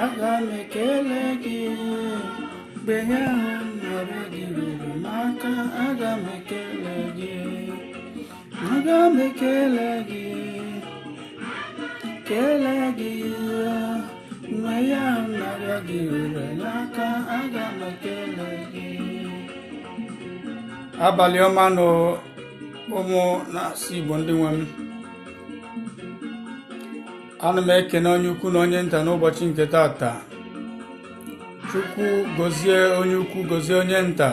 Aga m ekele gị mgbe ihe ahụ m na-arịọ gị ruru m aka. Aga m ekele gị, aga m ekele gị, kele gị mgbe ihe ahụ m na-arịọ gị ruru m aka. Aga m ekele gị. Abalị ọma nụ, ụmụ na-asụ Igbo, ndị nwe m. Ana m ekene onye ukwu na onye nta n'ụbọchị nke tata. Chukwu gozie onye ukwu, gozie onye nta.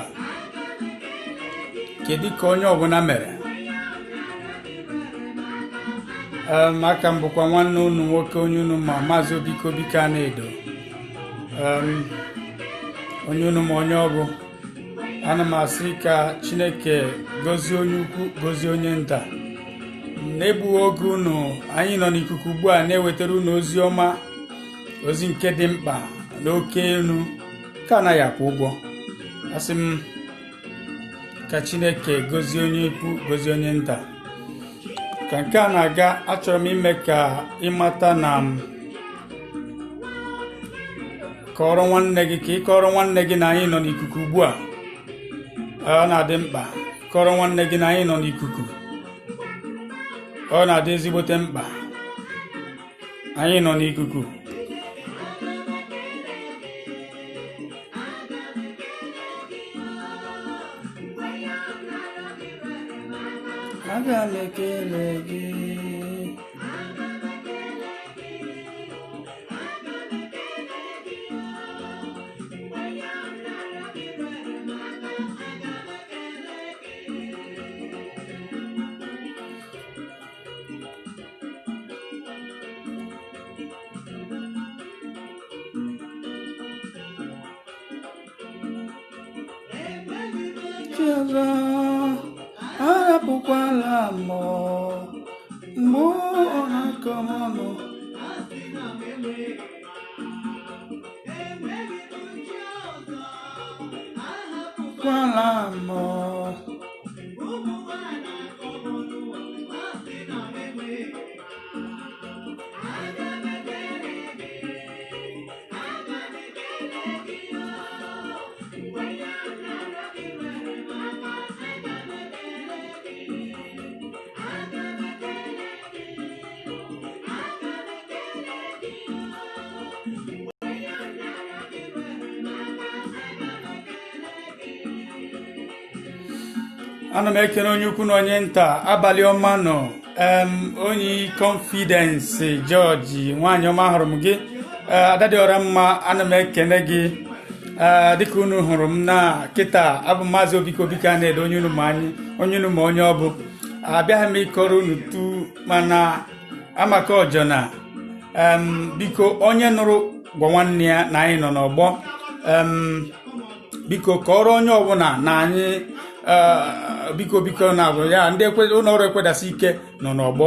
Kedu ka onye ọbụla mere? Aka m bụkwa nwanne unu nwoke, onye unu ma, Maazị Obike Obike Anaedo. Onye unu ma onye ọ bụ. Ana m asị ka Chineke gozie onye ukwu, gozie onye nta. Na-egbughị oge unu, anyị nọ n'ikuku ugbu a na-ewetara unu ozi ọma, ozi nke dị mkpa n'oke elu ka anaghị akwụ ụgwọ. Asị m ka Chineke gozie onye ukwu, gozie onye nta. Ka nke a na-aga, achọrọ m ime ka ịmata na m kọrọ nwanne gị, ka ị kọrọ nwanne gị na anyị nọ n'ikuku ugbu a. Ọ na-adị mkpa, kọrọ nwanne gị na anyị nọ n'ikuku. Ọ na-adị ezigbote mkpa. Anyị nọ n'ikuku. Aga m ekele gị. Chi ọzọ, arapụkwala m mgbe ọ na-akọ m ọnụ. Kwala m. Ana m ekene onye ukwu na onye nta. Abalị ọma nọ. Onye Confidence George, nwaanyị ọma, ahụrụ m gị. Ada dị ọra mma, ana m ekene gị. Ee, dịka unu hụrụ m na kịta, abụ m Maazị Obike Obike Anaedo, onye unu ma anyị, onye unu ma onye ọ bụ. Abịaghị m ịkọrọ unu tu, mana amaka ọjọna. Biko, onye nụrụ gwa nwanne ya na anyị nọ n'ọgbọ. Biko, kọrọ onye ọbụla na anyị biko, biko, na abụ ya ndị ụlọ ọrụ ekwedasị ike nọ n'ọgbọ.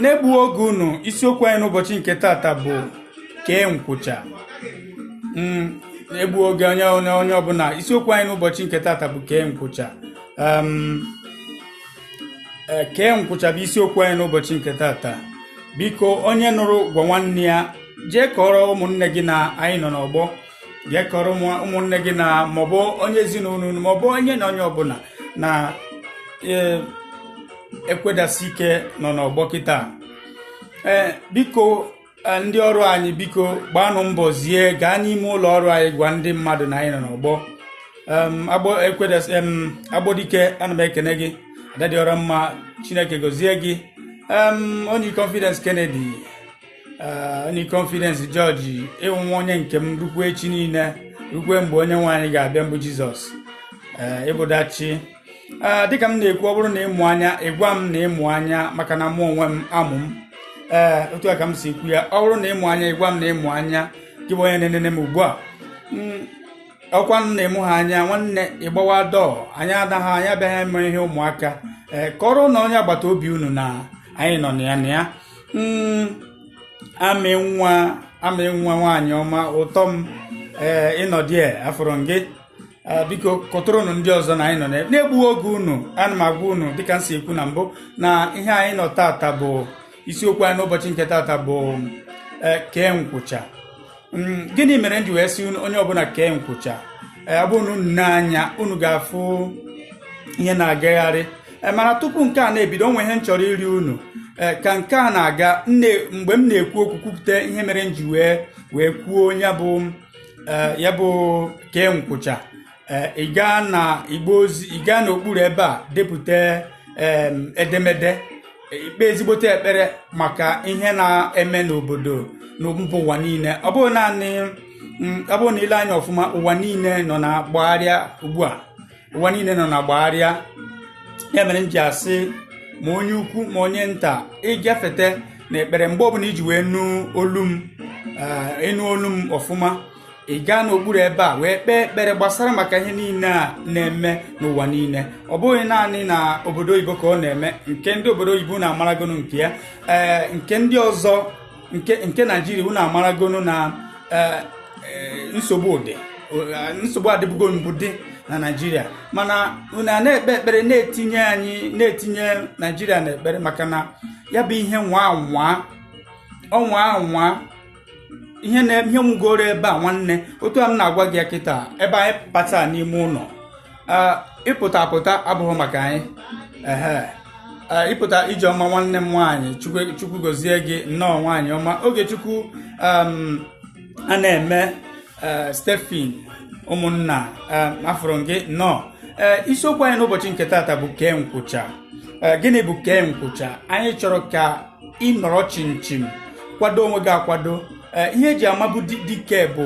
Na-egbughị oge unu, isiokwu anyị n'ụbọchị nke tata bụ kee nkwụcha. Na-egbughị oge onye ọbụla, isiokwu anyị n'ụbọchị nke tata bụ kee nkwụcha. Kee nkwụcha bụ isiokwu anyị n'ụbọchị nke tata. Biko, onye nụrụ gwa nwanne ya. Jee kọrọ ụmụnne gị na anyị nọ n'ọgbọ. Jee kọrọ ụmụnne gị na maọbụ onye ezinụlọ unu maọbụ onye na onye ọbụla na ekwedasị ike nọ n'ọgbọ kịta. Ee, biko, ndị ọrụ anyị, biko gbaanụ mbọ zie, gaa n'ime ụlọ ọrụ anyị gwa ndị mmadụ na anyị nọ n'ọgbọ. Agbọ ekwedasị, Agbọdike, ana m ekene gị. Ada dị ọra mma, Chineke gọzie gị. Onye Confidence Kennedy, onye Confidence George, ịwụ nwa onye nke m rukwe echi niile, rukwe mgbe onye nwe anyị ga-abịa mbụ Jizọs. Ee, ịbụdachi. Ee, dịka m na-ekwu, ọ bụrụ na ịmụ anya, ịgwa m na ịmụ anya, maka na mụ onwe m amụ m. Ee, otu a ka m si ekwu ya. Ọ bụrụ na ịmụ anya, ịgwa m na ịmụ anya. Gị bụ onye na-enene m ugbu a, ọkwa m na-emu ha anya. Nwanne, ịgbawa dọọ anyị anaghị, anyị abịaghị eme ihe ụmụaka. Ee, kọrọ na onye agbata obi unu na anyị nọ na ya na ya. Amị nwa, amị nwa, nwaanyị ọma, ụtọ m. Ee, ịnọdị afụrụ m gị. Biko, kọtụrụnụ ndị ọzọ na anyị nọ na-egbughị oge unu. Ana m agwa unu, dịka m si ekwu na mbụ, na ihe anyị nọ tata bụ isiokwu anyị n'ụbọchị nke tata bụ kee nkwụcha. Gịnị mere m ji wee sị onye ọbụla kee nkwụcha? Ee, ọ bụrụ na unu n'anya, unu ga-afụ ihe na-agagharị. Ee, mana tupu nke a na-ebido, onwe ihe m chọrọ iri unu. Ee, ka nke a na-aga, nne, mgbe m na-ekwu okwu, kwupụta ihe mere m ji wee kwuo ya bụ, ee, ya bụ kee nkwụcha. Ee, ị gaa na igbe ozi, ị gaa n'okpuru ebe a, depụta edemede ikpe ezigbote ekpere maka ihe na-eme n'obodo na mba ụwa niile. Ọ bụghị naanị ọ bụrụ na ile anya ọfụma, ụwa niile nọ na gbagharịa ugbu a, ụwa niile nọ na gbagharịa. Ya mere m ji asị, ma onye ukwu ma onye nta, ịgafete na ekpere mgbe ọbụla iji wee nụ olu m, ịnụ olu m ọfụma, ị gaa n'okpuru ebe a wee kpee ekpere gbasara maka ihe niile a na-eme n'ụwa niile. Ọ bụghị naanị na obodo oyibo ka ọ na-eme. Nke ndị obodo oyibo na-amaragonu nke ya, ee, nke ndị ọzọ, nke Naijiria, unu amaragonu na ee, nsogbu dị, nsogbu adịbugo mbụ dị na Naijiria, mana unu a na-ekpe ekpere na-etinye anyị, na-etinye Naijiria na ekpere, maka na ya bụ ihe nwa nwa ọnwa nwa ihe na ihe nwugoro ebe a. Nwanne, otu a m na-agwa gị ya kịta, ebe anyị pata n'ime ụlọ, ịpụta apụta abụghị maka anyị. Ehe, ịpụta ijeọma, nwanne m nwaanyị, Chukwu gozie gị. Nnọọ, nwaanyị ọma. Ogechukwu a na-eme, Stephen, ụmụnna, afụrụ m gị, nnọọ. Ee, isiokwu anyị n'ụbọchị nke taata bụ kee nkwụcha. Ee, gịnị bụ kee nkwụcha? Anyị chọrọ ka ị nọrọ chimchim, kwado onwe gị akwado. Ee, ihe eji amabụ dike bụ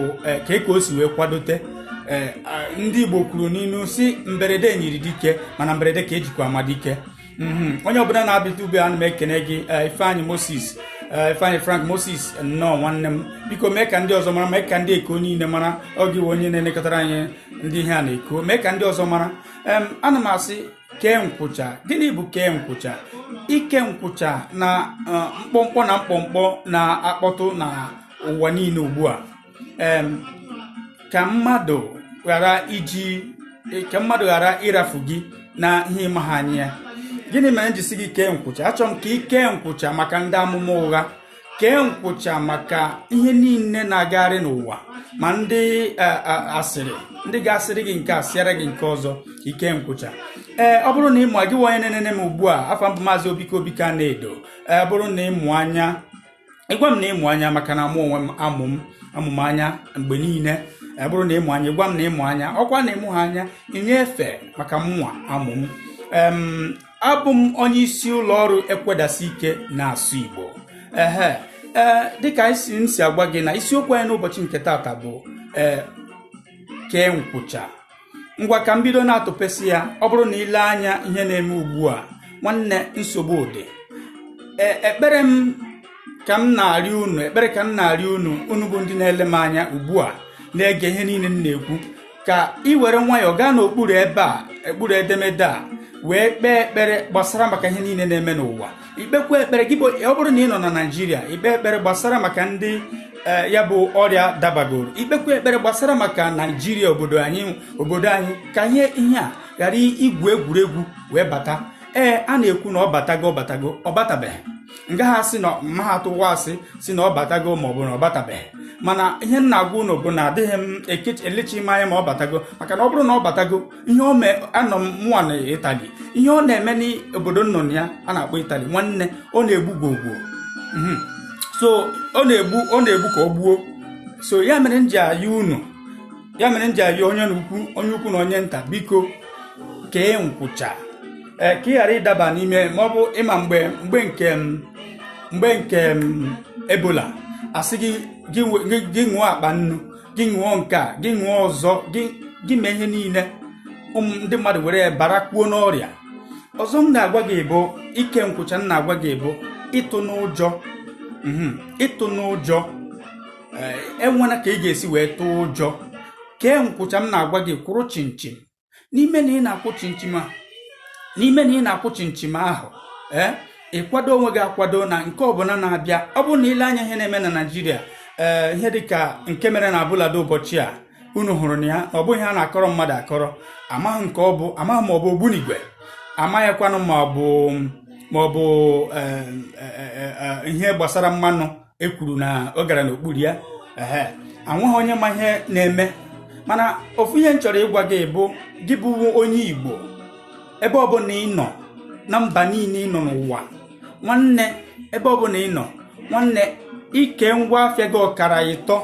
ka o si wee kwadote. Ee, ndị Igbo kwuru n'ilu si mberede nyiri dike, mana mberede ka ejikwa ama dike. Onye ọbụla na-abịa ube, ana m ekene gị. Ifeanyị Moses, Ifeanyị Frank Moses, nnọọ nwanne m. Biko mee ka ndị ọzọ mara, mee ka ndị Eko niile mara. Ọ gị onye na-elekọtara anyị ndị ihe a na-eko, mee ka ndị ọzọ mara. Ana m asị kee nkwụcha. Gịnị bụ kee nkwụcha? Ike nkwụcha na mkpọmkpọ na mkpọmkpọ na-akpọtụ na ụwa niile ugbu a, ka mmadụ ghara iji, ka mmadụ ghara ịrafu gị na ihe ịma ha anya ya. Gịnị mere m ji sị gị kee nkwụcha? Achọrọ m ka ị kee nkwụcha maka ndị amụma ụgha, kee nkwụcha maka ihe niile na-agagharị n'ụwa, ma ndị asịrị, ndị ga-asịrị gị nke a, sịara gị nke ọzọ. Ike nkwụcha. Ee, ọ bụrụ na ịmụ gị onye na-enene m ugbu a, afa mbụ Maazị Obike Obike na-edo. Ee, ọ bụrụ na ịmụ anya, ịgwa m na ịmụ anya, maka na mụ onwe m amụ m amụ m anya mgbe niile. Ọ bụrụ na ịmụ anya, gwa m na ịmụ anya. Ọkwa na ịmụ ha anya, inye efe maka mụnwa amụ m. Abụ m onye isi ụlọ ọrụ Ekwedasi Ike na-asụ Igbo. Ehe, ee, dịka anyị si m si agwa gị na isiokwu anyị n'ụbọchị nke taata bụ ee, kee nkwụcha. Ngwa, ka m bido na-atụpesị ya. Ọ bụrụ na ile anya ihe na-eme ugbu a, nwanne, nsogbu dị. Ee, ekpere m ka m na-arịọ unu, ekpere ka m na-arịọ unu, unu bụ ndị na-ele m anya ugbu a, na-ege ihe niile m na-ekwu, ka ị were nwayọọ gaa n'okpuru ebe a, okpuru edemede a, wee kpee ekpere gbasara maka ihe niile na-eme n'ụwa. Ikpekwa ekpere gị bụ, ọ bụrụ na ị nọ na Naijiria, ikpe ekpere gbasara maka ndị ya bụ ọrịa dabagoro. Ikpekwa ekpere gbasara maka Naijiria, obodo anyị, obodo anyị, ka ihe a ghara igwu egwuregwu wee bata. Ee, a na-ekwu na ọ batago, ọ batago, ọ batabeghị. Nga ha sị na ma ha tụwa asị si na ọ batago ma ọ bụ na ọ batabeghị, mana ihe m na-agwa unu bụ na adịghị m elechi m anya ma ọ batago, maka na ọ bụrụ na ọ batago, ihe o mee, anọ m mụnwa na Itali, ihe ọ na-eme n'obodo nnụnụ ya a na-akpọ Itali, nwanne, ọ na-egbu gwogwo. So ọ na-egbu, ọ na-egbu ka ọ gbuo. So ya mere m ji ayọ unu, ya mere m ji ayọ onye ukwu, onye ukwu na onye nta, biko kee nkwụcha, ee, ka ị ghara ịdaba n'ime, ma ọ bụ ịma mgbe nke m Ebola, asị gị gị ṅụọ akpa nnu, gị ṅụọ nke a, gị ṅụọ ọzọ, gị mee ihe niile, ụmụ ndị mmadụ were ya bara kwuo n'ọrịa ọzọ. M na-agwa gị bụ ike nkwụcha. M na-agwa gị bụ ịtụ n'ụjọ, ịtụ n'ụjọ. Ee, enwena ka ị ga-esi wee tụọ ụjọ. Kee nkwụcha m na-agwa gị, kwụrụ chinchin n'ime na ị na-akwụ chinchin a, n'ime na ị na-akwụ chinchin ahụ. Ee, ịkwado onwe gị akwado na nke ọbụla na-abịa. Ọ bụrụ na ile anya ihe na-eme na Naijiria, ee, ihe dịka nke mere na Abụlada ụbọchị a, unu hụrụ na ya na ọ bụghị ha na-akọrọ mmadụ akọrọ. Amaghị nke ọ bụ, amaghị ma ọ bụ ogbunigwe, amaghịkwanụ ma ọ bụ ihe gbasara mmanụ ekwuru na ọ gara n'okpuru ya. Ehe. Anweghị onye ma ihe na-eme, mana ofu ihe m chọrọ ịgwa gị bụ, gị bụ onye Igbo, ebe ọbụla ị nọ na mba niile ị nọ n'ụwa, nwanne, ebe ọbụla ị nọ, nwanne, ike ngwa afịa gị ọkara ịtọ,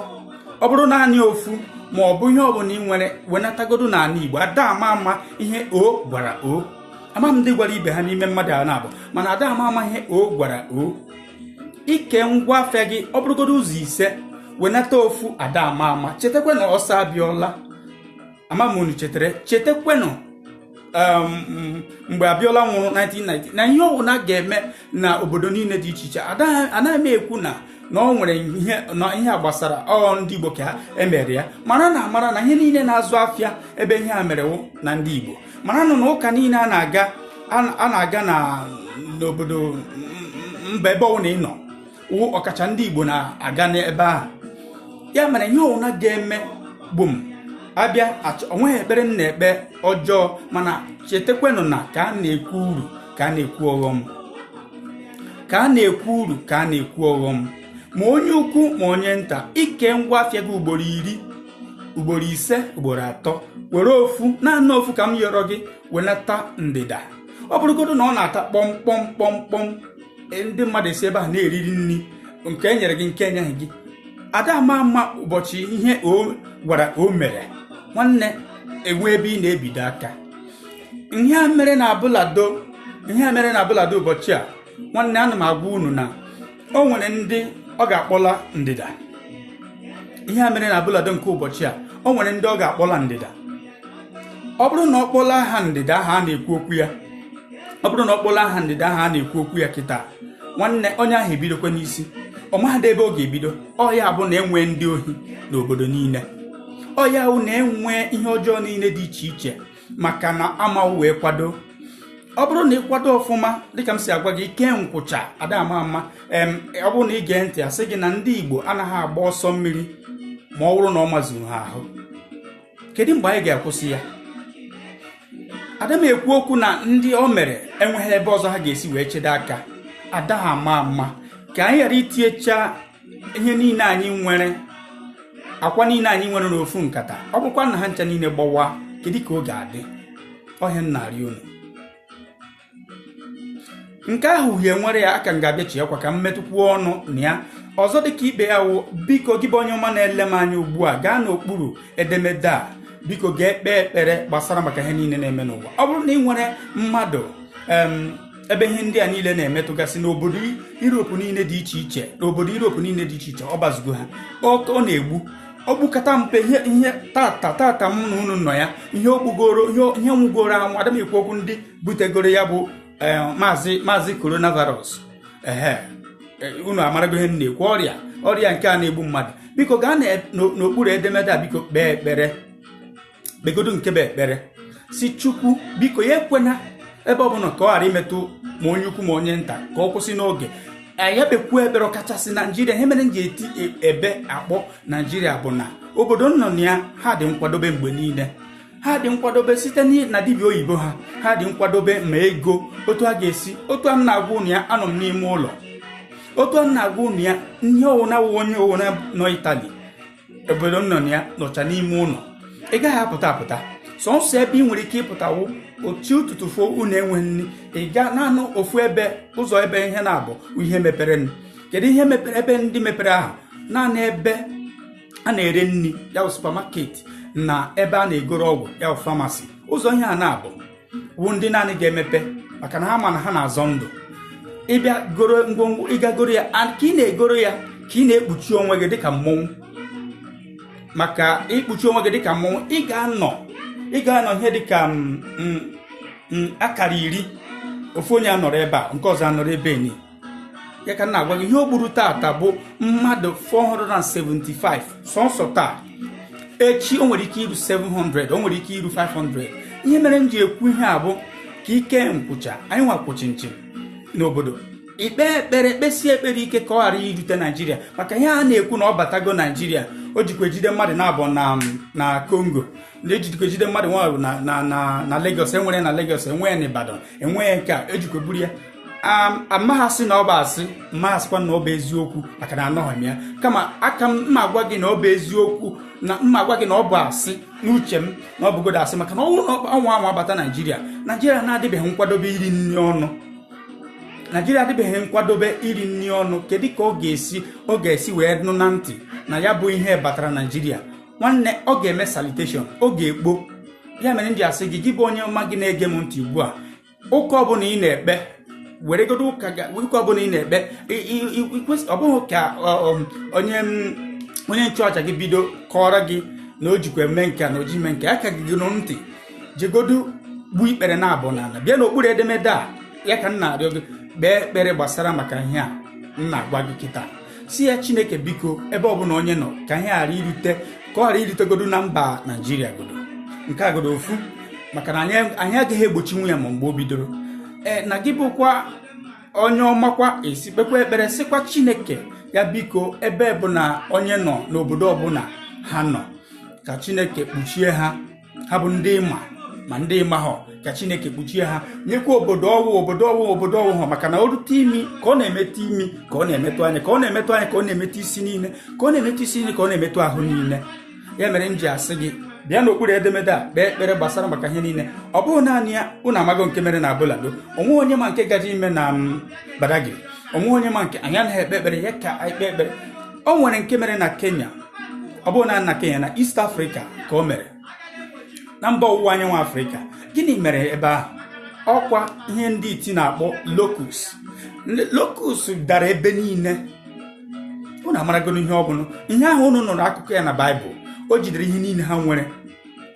ọ bụrụ naanị ofu ma ọ bụ ihe ọbụla ị nwere, wenatagodo n'ala Igbo. Ada ama ama ihe o gwara o, ama m ndị gwara ibe ha n'ime mmadụ a na-abụ, mana ada ama ama ihe o gwara o. Ike ngwa afịa gị, ọ bụrụgodo ụzọ ise, wenata ofu. Ada ama ama, chetakwa na ọsọ abịọla. Ama m unu chetara, chetakwenụ mgbe Abiola nwụrụ 1990, na ihe ọbụla ga-eme na obodo niile dị iche iche. Anaghị m ekwu na ọ nwere ihe na ihe a gbasara ọ ndị Igbo ka emere ya. Mara na amara na ihe niile na-azụ afịa ebe ihe a mere wụ na ndị Igbo. Mara na ụka niile a na-aga, a na-aga na n'obodo mba, ebe ọbụla ị nọ wụ ọkacha ndị Igbo na-aga n'ebe ahụ. Ya mere, ihe ọbụla ga-eme gbum abịa, onweghị ekpere m na-ekpe ọjọọ, mana chetakwenụ na ka a na-ekwu uru ka a na-ekwu ọghọm, ka a na-ekwu uru ka a na-ekwu ọghọm, ma onye ukwu ma onye nta. Ike ngwa afịa gị ugboro 10, ugboro 5, ugboro 3, were ofu, naanị ofu ka m yọrọ gị, wenata ndịda. Ọ bụrụgodo na ọ na-ata kpọm kpọm kpọm kpọm, ndị mmadụ esi ebe ahụ na-eriri nri nke e nyere gị, nke enyeghị gị. Ada ama ama ụbọchị ihe o gwara o mere, nwanne, enwe ebe ị na-ebido aka. Ihe a mere na Abụlado, ihe a mere na Abụlado ụbọchị a, nwanne, ana m agwa unu na o nwere ndị ọ ga-akpọla ndịda. Ihe a mere na Abụlado nke ụbọchị a, o nwere ndị ọ ga-akpọla ndịda. Ọ bụrụ na ọ kpọla ha ndịda ahụ a na-ekwu okwu ya, ọ bụrụ na ọ kpọla ha ndịda ahụ a na-ekwu okwu ya kịta, nwanne, onye ahụ ebidokwa n'isi. Ọ mahadụ ebe ọ ga-ebido. Ọ ya bụ na enwe ndị ohi n'obodo niile, ọ ya bụ na enwe ihe ọjọọ niile dị iche iche, maka na amaghị wee kwado. Ọ bụrụ na ị kwado ọfụma, dịka m si agwa gị, ike nkwụcha. Ada ama ama, ọ bụrụ na ị gee ntị, asị gị na ndị Igbo anaghị agba ọsọ mmiri ma ọ bụrụ na ọ mazuru ha ahụ. Kedu mgbe anyị ga-akwụsị ya? Ada m ekwu okwu na ndị o mere enweghị ebe ọzọ ha ga-esi wee chedo aka. Ada ama ama, ka anyị ghara itinyecha ihe niile anyị nwere, akwa niile anyị nwere n'ofu nkata. Ọ bụrụkwa na ha ncha niile gbawa, kedu ka ọ ga-adị? Ọhịa m na-arịọ unu. Nke ahụ uhie nwere ya aka m ga-abịachi akwa ka m metụkwuo ọnụ na ya ọzọ. Dịka ibe ya wụ, biko, gị bụ onye ọma na-ele m anya ugbu a, gaa n'okpuru edemede a, biko, gaa ekpe ekpere gbasara maka ihe niile na-eme n'ụwa. Ọ bụrụ na ị nwere mmadụ ebe ihe ndị a niile na-emetụgasị n'obodo Europe niile dị iche iche, n'obodo Europe niile dị iche iche, ọ bazugo ha, ọ na-egbu, ọ gbukata mpe ihe tata tata m na unu nọ ya, ihe ogbugoro, ihe nwugoro anwụ. Ada m ekwu okwu ndị butegoro ya bụ maazị coronavirus. Ehe, unu amarago ihe m na-ekwu, ọrịa nke a na-egbu mmadụ. Biko, gaa n'okpuru edemede a, biko, kpee ekpere, kpegodo nke bụ ekpere, si Chukwu biko ya ekwena ebe ọ bụla ka ọ ghara imetụ ma onye ukwu ma onye nta, ka ọ kwụsị n'oge ya. Kpekwuo ekpere, ọkachasị Naijiria. Ihe mere m ji eti ebe akpọ Naijiria bụ na obodo nọ na ya, ha dị nkwadobe mgbe niile. Ha dị nkwadobe site na dibịa oyibo ha, ha dị nkwadobe ma ego otu a ga-esi. Otu a m na-agwa unu ya, anọ m n'ime ụlọ. Otu a m na-agwa unu ya, ihe ọwụna wụ onye ọwụna nọ Itali, obodo m nọ na ya, nọcha n'ime ụlọ. Ị gaghị apụta apụta. Sọnsọ ebe ị nwere ike ịpụtawo otu ụtụtụ fo unu enwe nri, ị ga naanị ofu ebe, ụzọ ebe ihe na-abụ ihe mepere. Kedu ihe mepere? Ebe ndị mepere ahụ, naanị ebe a na-ere nri, ya bụ supermarket, na ebe a na-egoro ọgwụ, ya bụ pharmacy. Ụzọ ihe a na-abụ wụ ndị naanị ga-emepe, maka na ha ma na ha na-azọ ndụ. Ịbịa goro ngwongwo, ịga goro ya, ka ị na-egoro ya, ka ị na-ekpuchi onwe gị dịka mmọnwụ. Maka ikpuchi onwe gị dịka mmọnwụ, ị ga-anọ ihe dịka akara 10, ofu onye anọrọ ebe a, nke ọzọ anọrọ ebe ni ya. Ka m na-agwa gị, ihe o gburu tata bụ mmadụ 475 sọnsọ taa. Echi o nwere ike iru 700, o nwere ike iru 500. Ihe mere m ji ekwu ihe a bụ ka ike nkwụcha anyị nwa kwụchinchin n'obodo, ikpe ekpere, kpesie ekpere ike ka ọ ghara irute Naijiria, maka ihe a na-ekwu na ọ batago Naijiria. O jikwa ejide mmadụ na-abụ na Congo, na-ejidikwa ejide mmadụ nwa na na na na Lagos. Enwere na Lagos, enwee na Ibadan, enwee nke a ejikwa buru ya. Amaghị asị na ọ bụ asị, mmaghị asịkwa na ọ bụ eziokwu, maka na anọghị m ya. Kama aka m mma agwa gị na ọ bụ eziokwu na mma agwa gị na ọ bụ asị n'uche m, na ọ bụgodo asị, maka na ọ bụrụ na ọnwa anwa abata Naijiria, Naijiria na-adịbeghị nkwadobe iri nri ọnụ. Naijiria adịbeghị nkwadobe iri nri ọnụ. Kedu ka ọ ga-esi wee nụ na ntị na ya bụ ihe batara Naijiria? Nwanne, ọ ga-eme sanitation, ọ ga-ekpo. Ya mere m ji asị gị, gị bụ onye ọma gị na-ege m ntị ugbu a, ụka ọbụla ị na-ekpe, weregodo ụka, ụka ọbụla ị na-ekpe, ọ bụghị ka onye nchụaja gị bido kọọrọ gị na o jikwa eme nke a na o ji eme nke aka gị gị ntị. Jegodo gbuo ikpere na abụ n'ala, bịa n'okpuru edemede a. Ya ka m na-arịọ gị, kpee ekpere gbasara maka ihe a m na-agwa gị kịta. Si ya, Chineke, biko, ebe ọbụla onye nọ, ka ihe ghara irute, ka ọ ghara irutegodo na mba Naijiria godo nke a godo ofu, maka na anyị agaghị egbochinwu ya. Ma mgbe o bidoro, ee, na gị bụkwa onye ọmakwa esi kpekwa ekpere, sịkwa Chineke ya biko, ebe bụ na onye nọ n'obodo ọbụla ha nọ, ka Chineke kpuchie ha. Ha bụ ndị ịma ma ndị ịma ha, ka Chineke kpuchie ha, nyekwa obodo ọwụ, obodo ọwụ, obodo ọwụ ha, maka na o rute imi ka ọ na-emetụ imi, ka ọ na-emetụ anya, ka ọ na-emetụ anya, ka ọ na-emetụ isi niile, ka ọ na-emetụ isi niile, ka ọ na-emetụ ahụ niile. Ya mere m ji asị gị, bịa n'okpuru edemede a, kpee ekpere gbasara maka ihe niile. Ọ bụghị naanị ya. Unu amago nke mere na Abule Ado. Onwe onye ma nke gaje ime na Badagry. Onwe onye ma nke anyị anaghị ekpe ekpere ya ka anyị kpee ekpere. O nwere nke mere na Kenya. Ọ bụghị naanị na Kenya, na East Africa ka o mere, na mba ọwụwa anyanwụ Afrịka. Gịnị mere ebe ahụ? Ọkwa ihe ndị iti na-akpọ locust. Locust dara ebe niile. Unu amaragoro ihe ọ bụla ihe ahụ unu nụrụ akụkọ ya na Baịbụl. O jidere ihe niile ha nwere.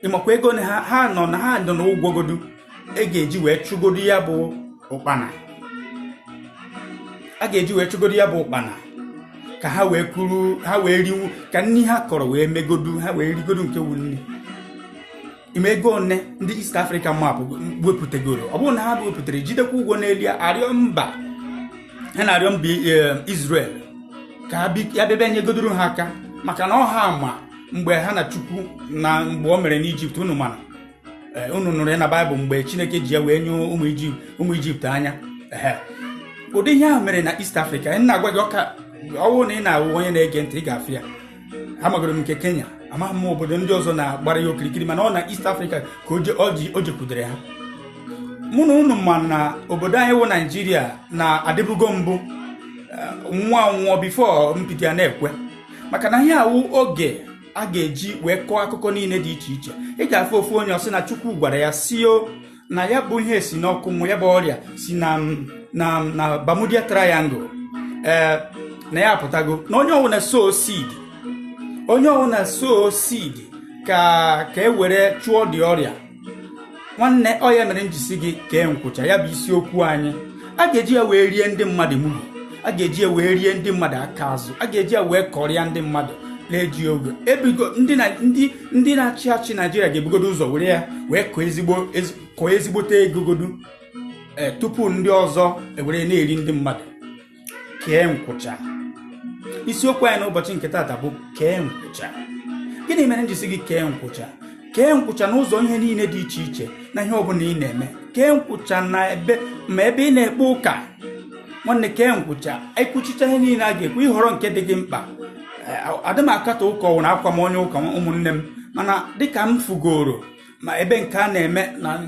Ịmakwa ego na ha nọ na ha nọ n'ụgwọgodu e ga-eji wee chụgodu ya bụ ụkpana, a ga-eji wee chụgodu ya bụ ụkpana, ka ha wee kuru, ha wee riwu, ka nri ha kọrọ wee megodu, ha wee rigodu nke wu nri. Ime ego one ndị East Africa map wepụtagoro, ọ bụrụ na ha wepụtara, jidekwa ụgwọ n'elu ya, arịọ mba ha na-arịọ mba Israel ka ya bịa nyegodoro ha aka, maka na ọha ama mgbe ha na Chukwu na mgbe o mere n'Ijipt. Unu mana unu nụrụ ya na Baịbụl, mgbe Chineke ji ya wee nye ụmụ Ijipt anya. Ehe, ụdị ihe ahụ mere na East Africa m na-agwa gị. Ọka ọwụ na ị na-awụ onye na-ege ntị, ị ga-afụ ya. Amagoro m nke Kenya, amaghị m obodo ndị ọzọ na-agbara ya okirikiri, mana ọ na East Africa ka o jekwudere ha. Mụ na unu ma na obodo anyị wụ Naijiria na-adịbugo mbụ nwa nwụọ before mpịtị ya na-ekwe, maka na ihe awụ oge a ga-eji wee kọọ akụkọ niile dị iche iche. Ị ga-afụ ofu onye ọsị na Chukwu gwara ya sio na ya bụ ihe si n'ọkụ mmụọ, ya bụ ọrịa si na Bermuda Triangle, ee, na ya apụtago, na onye ọbụla sow seed, onye ọbụla sow seed ka e were chụọ dị ọrịa. Nwanne, ọ ya mere njisi gị kee nkwụcha. Ya bụ isiokwu anyị. A ga-eji ya wee rie ndị mmadụ mugu, a ga-eji ya wee rie ndị mmadụ aka azụ, a ga-eji ya wee kọrịa ndị mmadụ na-eji oge ebigo. Ndị na ndị ndị na-achị achị Naijiria ga-ebugodo ụzọ were ya wee kọọ ezigbo kọọ ezigbote egogodu, ee, tupu ndị ọzọ ewere na-eri ndị mmadụ. Kee nkwụcha. Isiokwu anyị n'ụbọchị nke taata bụ kee nkwụcha. Gịnị mere m ji sị gị kee nkwụcha? Kee nkwụcha n'ụzọ ihe niile dị iche iche na ihe ọbụla ị na-eme. Kee nkwụcha na ebe ma ebe ị na-ekpe ụka. Nwanne, kee nkwụcha. Ekwuchicha ihe niile a ga-ekwu, ịhọrọ nke dị gị mkpa. Adị m akatọ ụka ọwụ na akwa m onye ụka, ụmụnne m, mana dịka m fugoro ma ebe nke a na-eme na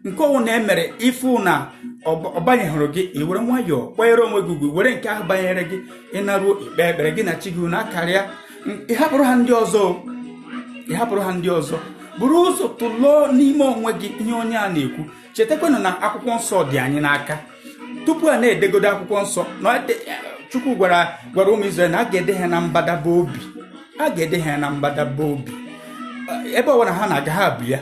nke ọwụ na emere, ịfụ na ọ banyehụrụ gị, i were nwayọọ kwanyere onwe gị ugwu, were nke ahụ banyere gị. Ịnaruo ikpe ekpere gị na chi gị na akarịa, ị hapụrụ ha ndị ọzọ, ị hapụrụ ha ndị ọzọ. Buru ụzọ tụlụọ n'ime onwe gị ihe onye a na-ekwu. Chetakwanụ na akwụkwọ nsọ dị anyị n'aka. Tupu a na-edegodo akwụkwọ nsọ na Chukwu gwara ụmụ Izrel na a ga-ede ha na mbadaba obi, a ga-ede ha na mbadaba obi, ebe ọbụla ha na-aga ha bụ ya.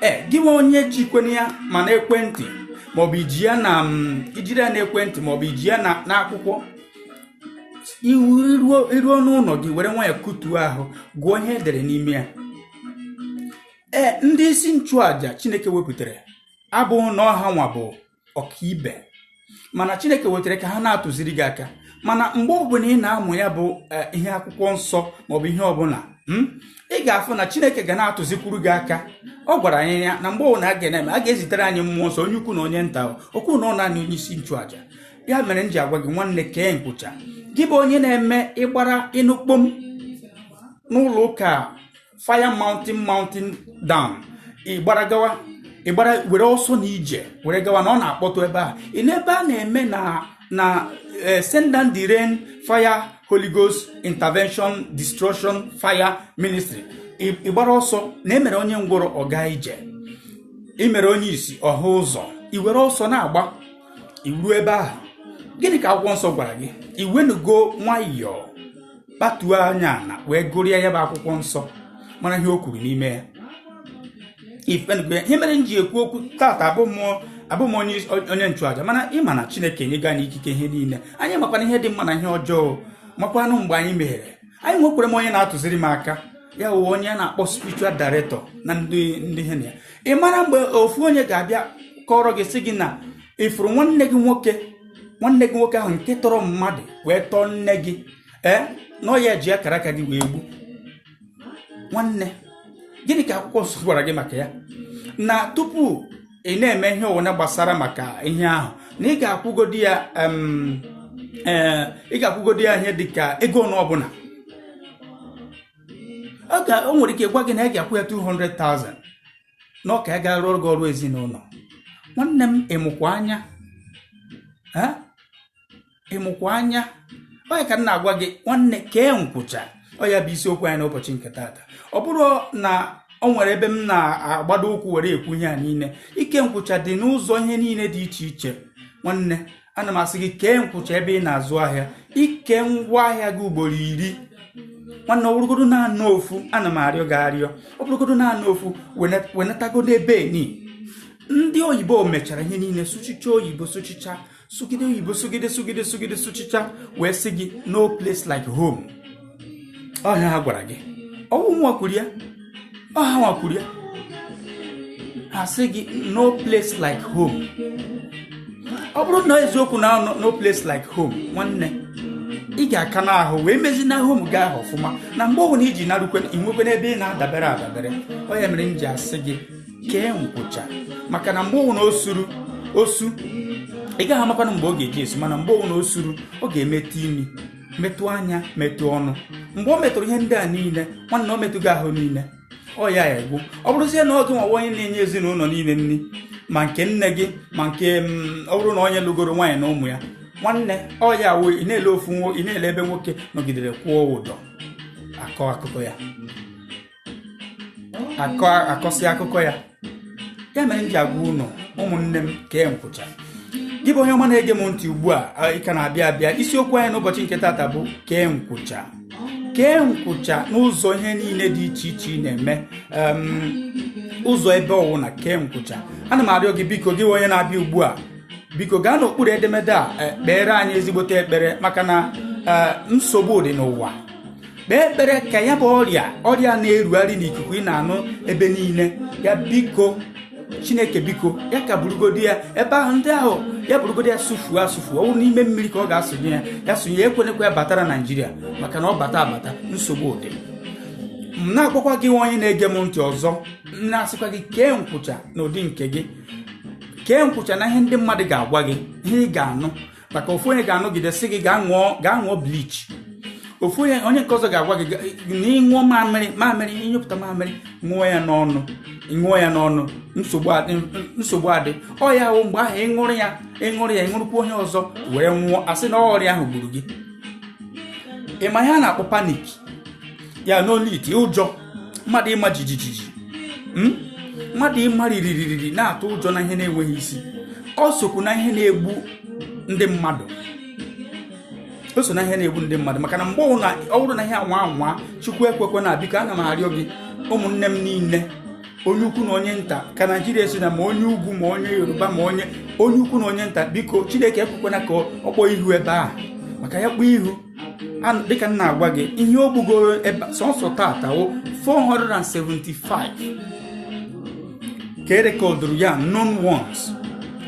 Ee, gị nwe onye jikwana ya ma na ekwentị, maọbụ iji ya na ijiri ya na ekwentị, maọbụ iji ya na n'akwụkwọ iruo n'ụlọ gị, were nwayọọ kutuo ahụ, gụọ ihe edere n'ime ya. Ee, ndị isi nchụaja Chineke wepụtara abụghị na ọha nwa bụ ọkaibe, mana Chineke wetara ka ha na-atụziri gị aka. Mana mgbe ọbụla ị na-amụ ya bụ ihe akwụkwọ nsọ maọbụ ihe ọbụla, ị ga-afụ na Chineke ga na-atụzikwuru gị aka. Ọ gwara anyị ya na mgbe ọbụla a ga-eme, a ga-ezitere anyị mmụọ nsọ, onye ukwu na onye nta, okwu na ọ naanị onye isi nchụaja. Ya mere m ji agwa gị, nwanne, kee nkwụcha. Gị bụ onye na-eme ịgbara ịnụkpom n'ụlọ ụka Fire Mountain, Mountain Down, ịgbara gawa, ịgbara were ọsọ na ije were gawa na ọ na-akpọtụ ebe a, ị n'ebe a na-eme na Send Down the Rain Fire Holy Ghost Intervention Destruction Fire Ministry, ịgbara ọsọ na emere onye ngwụrọ ọ gaa ije, imere onye isi ọha ụzọ, i were ọsọ na-agba iru ebe ahụ. Gịnị ka akwụkwọ nsọ gwara gị? Iwenugo nwayọọ kpatuo anya na wee gụrịa ya bụ akwụkwọ nsọ, mara ihe o kwuru n'ime ya. Ifenugo ya. Ihe mere m ji ekwu okwu tata, abụ m onye nchụaja, mana ịma na Chineke enyego anyị ikike ihe niile. Anyị makwana ihe dị mma na ihe ọjọọ, makwanụ mgbe anyị meghere. Anyị nwekwara m onye na-atụziri m aka, ya wụ onye a na-akpọ spiritual director na ndị ihe na ya. Ị mara mgbe ofu onye ga-abịa kọrọ gị, sị gị na ifuru nwanne gị nwoke, nwanne gị nwoke ahụ nke tọrọ mmadụ wee tọọ nne gị, ee, na ọ ya ji akara aka gị wee gbu nwanne. Gịnị ka akwụkwọ nsọ gwara gị maka ya? Na tupu ị na-eme ihe ọwụna gbasara maka ihe ahụ, na ị ga-akwụgodi ya, ee, ị ga-akwụgodi ya ihe dịka ego ọnụ ọbụla o nwere ike gwa gị na ị ga-akwụ ya 200,000 na ọ ka ya ga-arụ gị ọrụ ezinụlọ. Nwanne m, ịmụkwa anya, ịmụkwa anya. Ọ ya ka m na-agwa gị, nwanne, kee nkwụcha. Ọ ya bụ isiokwu anyị n'ụbọchị nke taata. Ọ bụrụ na o nwere ebe m na-agbado ụkwụ were ekwu ihe a niile, ike nkwụcha dị n'ụzọ ihe niile dị iche iche. Nwanne, ana m asị gị kee nkwụcha ebe ị na-azụ ahịa. Ike ngwa ahịa gị ugboro 10, nwanne, ọ bụrụgodo naanị ofu, ana m arịọ gị arịọ, ọ bụrụgodo naanị ofu, wenatagodo ebe ni. Ndị oyibo mechara ihe niile, sụchicha oyibo, sụchicha, sụgide oyibo, sụgide, sụgide, sụgide, sụchicha, wee sị gị, "No place like home." Ọhịa ha gwara gị, ọwụ nwa kwuru ya, ọha nwa kwuru ya. Ha sị gị, "No place like home." Ọ bụrụ na eziokwu na no place like home, nwanne, ị ga-aka n'ahụ wee mezi na home gị ahụ ọfụma, na mgbe ọbụla iji narukwe, inwekwe n'ebe ị na-adabere adabere. Ọ ya mere m ji asị gị kee nkwụcha, maka na mgbe ọbụla o suru osu, ị gaghị amakwanụ mgbe ọ ga-eji esu, mana mgbe ọbụla o suru, ọ ga-emetụ imi, metụ anya, metụ ọnụ. Mgbe o metụrụ ihe ndị a niile, nwanne, o metụgo ahụ niile, ọ ya egwu. Ọ bụrụzie na oge nwawa onye na-enye ezinụlọ niile nri, ma nke nne gị, ma nke ọ bụrụ na onye lụgoro nwaanyị na ụmụ ya, nwanne, ọ ya wụ ị na-ele ofu ị na-ele ebe nwoke nọgidere kwụọ ụdọ akọ akụkọ ya, akọ akọsị akụkọ ya. Ya mere m ji agwa unu, ụmụnne m, kee nkwụcha. Gị bụ onye ọma na-ege m ntị ugbu a, ị ka na-abịa abịa, isiokwu anyị n'ụbọchị nke tata bụ kee nkwụcha. Kee nkwụcha n'ụzọ ihe niile dị iche iche ị na-eme, ụzọ ebe ọwụna, kee nkwụcha. Ana m arịọ gị, biko, gị onye na-abịa ugbu a, biko gaa n'okpuru edemede a, kpeere anyị ezigbote ekpere, maka na nsogbu dị n'ụwa. Kpee ekpere ka ya bụ ọrịa na-erugharị n'ikuku ị na-anụ ebe niile ya, biko Chineke, biko, ya ka burugodi ya ebe ahụ, ndị ahụ ya burugodi ya sụfuo asụfuo. Ọ bụrụ n'ime mmiri ka ọ ga-asụnye ya, ya sụnye. Ekwenekwa ya batara Naijiria, maka na ọ bata abata, nsogbu dị. M na-agwakwa gị onye na-ege m ntị ọzọ, m na-asịkwa gị kee nkwụcha n'ụdị nke gị. Kee nkwụcha na ihe ndị mmadụ ga-agwa gị, ihe ị ga-anụ, maka ofu onye ga-anọgide sị gị gaa ṅụọ, gaa ṅụọ bleach. Ofu onye, onye nke ọzọ ga-agwa gị na ịṅụọ mamịrị, mamịrị, ịnyụpụta mamịrị, ṅụọ ya n'ọnụ, ṅụọ ya n'ọnụ, nsogbu adị, nsogbu adị. Ọ ya wụ mgbe ahụ ịṅụrụ ya, ịṅụrụ ya, ịṅụrụkwa onye ọzọ wee nwụọ, asị na ọrịa ahụ gburu gị. Ị ma ihe a na-akpọ panic ya n'olu iti ụjọ, mmadụ ịma jijijiji, mmadụ ịma riririri, na-atụ ụjọ na ihe na-enweghị isi. Ọ sokwu na ihe na-egbu ndị mmadụ, o so na ihe na-egbu ndị mmadụ, maka na mgbe ọ bụrụ na ihe anwa anwa, Chukwu ekwekwe na, biko, ana m arịọ gị, ụmụnne m niile, onye ukwu na onye nta, ka Naijiria si na ma onye ugwu, ma onye Yoruba, ma onye ukwu na onye nta, biko, Chineke ekwekwana ka ọ kpọọ ihu ebe a, maka ya kpọọ ihu, dịka m na-agwa gị, ihe o gbugoro ebe sọnsọ tata wụ 475 ka erecordụrụ ya, known ones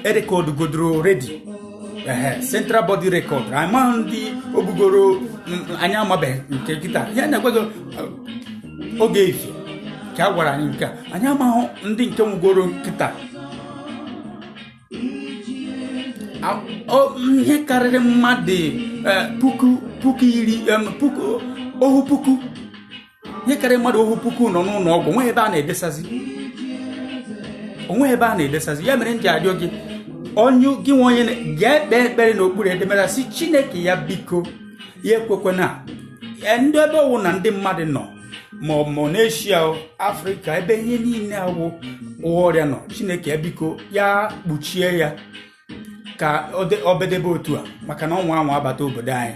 erecordụgodoro already. Ehe, central body record, amaghị ndị ogbugoro anyị amabeghị nke kịta. Ihe na-agwa gị, oge efie ka a gwara anyị nke a, anyị amaghị ndị nke nwugoro kịta. Ihe karịrị mmadụ puku puku iri, puku ohu puku, ihe karịrị mmadụ 10,000 nọ n'ụlọ ọgwụ. Onweghị ebe a na-edesazi, onweghị ebe a na-edesazi. Ya mere m ji arịọ gị, onye gị nwe onye ga-ekpe ekpere n'okpuru edemede, sị Chineke ya biko, ya ekwekwana ndị ebe ọwụ na ndị mmadụ nọ, ma ọ ma n'Eshia, Afrịka, ebe ihe niile awụ ọrịa nọ. Chineke ya biko, ya kpuchie ya ka ọ bedebe otu a, maka na ọnwa anwa abata obodo anyị.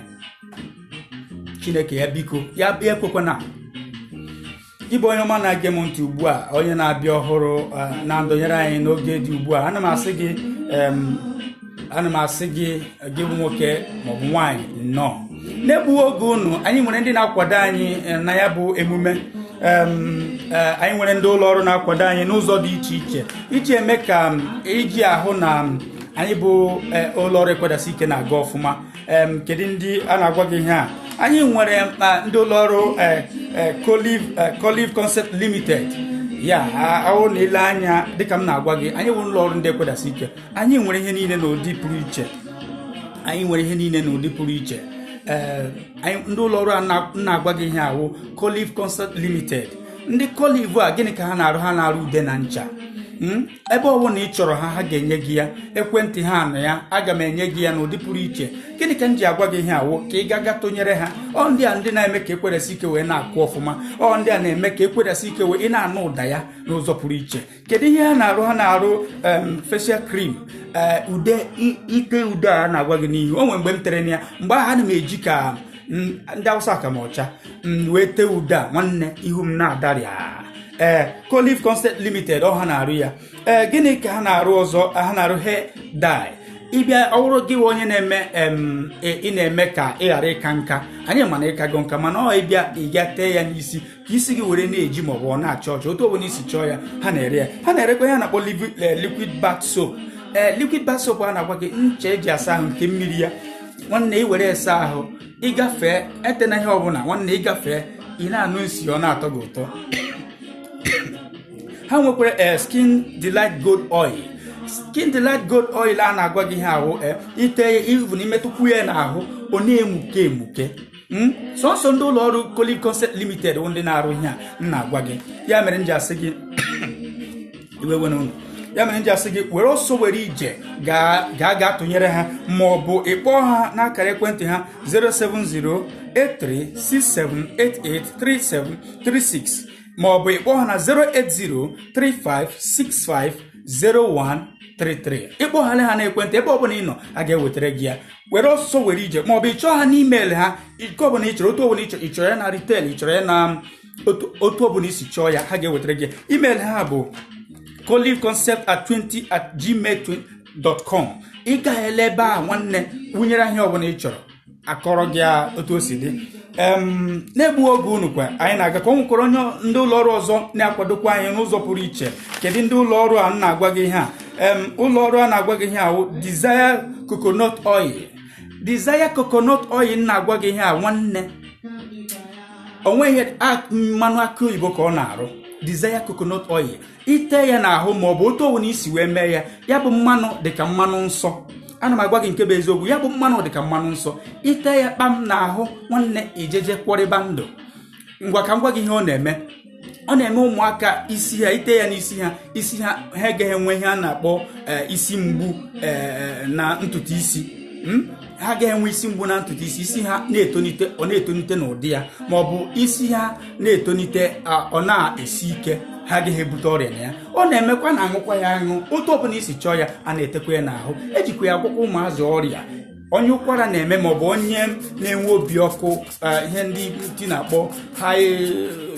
Chineke ya biko, ya ekwekwana. Ịbụ onye ọma na-ege m ntị ugbu a, onye na-abịa ọhụrụ na-adọnyere anyị n'oge dị ugbu a, ana m asị gị, ana m asị gị, gị bụ nwoke maọbụ nwaanyị, nnọọ. N'egbughị oge unu, anyị nwere ndị na-akwado anyị na ya bụ emume. Anyị nwere ndị ụlọ ọrụ na-akwado anyị n'ụzọ dị iche iche iji eme ka iji ahụ na anyị bụ ụlọ ọrụ Ekwedasi Ike na-aga ọfụma. Kedu ndị a na-agwa gị ihe a? Anyị nwere ndị ụlọ ọrụ Colive Concept Limited. Ya ahụ na ile anya, dịka m na-agwa gị, anyị nwere ụlọ ọrụ ndị Ekwedasi Ike. Anyị nwere ihe niile n'ụdị pụrụ iche. Anyị nwere ihe niile n'ụdị pụrụ iche. Ee, ndị ụlọ ọrụ a na-agwa gị ihe ahụ, Colive Concept Limited. Ndị Colive a, gịnị ka ha na-arụ? Ha na-arụ ude na ncha. Ebe ọ bụla ị chọrọ ha, ha ga-enye gị ya. Ekwentị ha nọ ya, aga m enye gị ya n'ụdị pụrụ iche. Gịnị ka m ji agwa gị ihe awụ? Ka ị gaga tụnyere ha. Ọ ndị a ndị na-eme ka Ekwedasi Ike wee na-akụ ọfụma. Ọ ndị a na-eme ka Ekwedasi Ike wee ị na-anụ ụda ya n'ụzọ pụrụ iche. Kedu ihe ha na-arụ? Ha na-arụ facial cream, ude ite ude a na-agwa gị n'ihu. O nwere mgbe m tere na ya, mgbe ahụ ana m eji ka ndị Awụsa ka m ọcha, m wee tee ude a, nwanne, ihu m na-adarịa. Ee, Colive Concept Limited, ọ ha na-arụ ya. Ee, gịnị ka ha na-arụ ọzọ? Ha na-arụ hair dye. Ịbịa, ọ bụrụ gị onye na-eme, ị na-eme ka ị ghara ịka nka, anyị mana ịkago nka, mana ọ ịbịa, ị ga tee ya n'isi ka isi gị were na-eji maọbụ ọ na-acha ọcha, otu ọbụla isi chọọ ya, ha na-ere ya. Ha na-erekwa ya na-akpọ liquid bath soap. Ee, liquid bath soap a na-agwa gị, ncha eji asa ahụ nke mmiri ya, nwanne, ị were esa ahụ, ịgafee etena ihe ọbụla, nwanne, ịgafee, ị na-anụ nsi, ọ na-atọ gị ụtọ. Ha nwekwara Skin Delight Gold Oil. Skin Delight Gold Oil a na-agwa gị ihe ahụ, ite ivu na imetụkwu ya n'ahụ, ọ na-emuke emuke. Sọnsọ ndị ụlọ ọrụ Colive Concept Limited ndị na-arụ ihe a m na-agwa gị. Ya mere m ji asị gị, iwe wena unu, ya mere m ji asị gị were ọsọ were ije gaa gaa tụnyere ha, ma ọ bụ ịkpọọ ha n'akara ekwentị ha 0708367883736, ma ọ bụ ịkpọọ ha na 08035650133. Ịkpọghara ha n'ekwentị, ebe ọbụla ị nọ, a ga-ewetara gị ya. Were ọsọ were ije, ma ọ bụ ịchọọ ha n'email ha, ike ọbụla ị chọrọ, otu ọbụla ị chọrọ, ị chọrọ ya na retail, ị chọrọ ya na otu ọbụla isi chọọ ya, ha ga-ewetara gị. Email ha bụ coliveconcept@20@gmail.com. Ị gaghị ele ebe a, nwanne, wụnyere ahịa ọbụla ị chọrọ, akọrọ gị otu o si dị. Na-egbu oge unu kwa, anyị na-aga ka ọ nwekwara onye ndị ụlọ ọrụ ọzọ na-akwadokwa anyị n'ụzọ pụrụ iche. Kedu ndị ụlọ ọrụ a na-agwa gị ihe a? Ụlọ ọrụ a na-agwa gị ihe a wụ Desire Coconut Oil. Desire Coconut Oil na-agwa gị ihe a, nwanne, onweghị mmanụ akụ oyibo ka ọ na-arụ. Desire Coconut Oil, ite ya n'ahụ ma ọ bụ otu ọbụla isi wee mee ya, ya bụ mmanụ dịka mmanụ nsọ. Ana m agwa gị nke bụ eziokwu, ya bụ mmanụ dịka mmanụ nsọ. Ite ya kpam n'ahụ, nwanne, ijeje kwọrịba ndụ. Ngwa, ka m gwa gị ihe ọ na-eme. Ọ na-eme ụmụaka isi ha, ite ya n'isi ha, isi ha, ha agaghị enwe ihe a na-akpọ isi mgbu na ntutu isi. Ha agaghị enwe isi mgbu na ntutu isi. Isi ha na-etonite, ọ na-etonite n'ụdị ya, ma ọ bụ isi ha na-etonite, ọ na-esi ike, ha agaghị ebute ọrịa na ya. Ọ na-emekwa na aṅụkwa ya aṅụ, otu ọbụla isi chọọ ya, a na-etekwa ya n'ahụ. Ejikwa ya agwọkwa ụmụazị ọrịa, onye ụkwara na-eme, maọbụ onye na-enwe obi ọkụ, ihe ndị iti na-akpọ high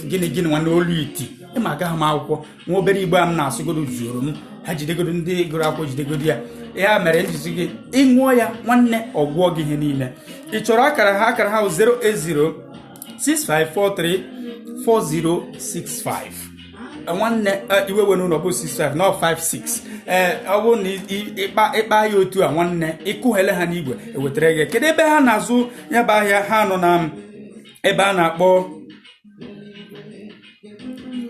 gịnị gịnị nwa n'olu iti. Ịma, agaghị m akwụkwọ, nwa obere igbe a m na-asụgodo zuoro m. Ha jidegodo, ndị gụrụ akwụkwọ jidegodo ya. Ya mere njizi gị, ịṅụọ ya, nwanne, ọgwụọ gị ihe niile ị chọrọ. Akara ha, akara ha 080 6543 4065. Nwanne, iwe were ụlọ bụ 65 not 56. Ee, ọ bụrụ na ịkpa ya otu a, nwanne, ịkụghele ha n'igwe, ewetara gị. Kedu ebe ha na-azụ ya bụ ahịa? Ha nọ na ebe a na-akpọ,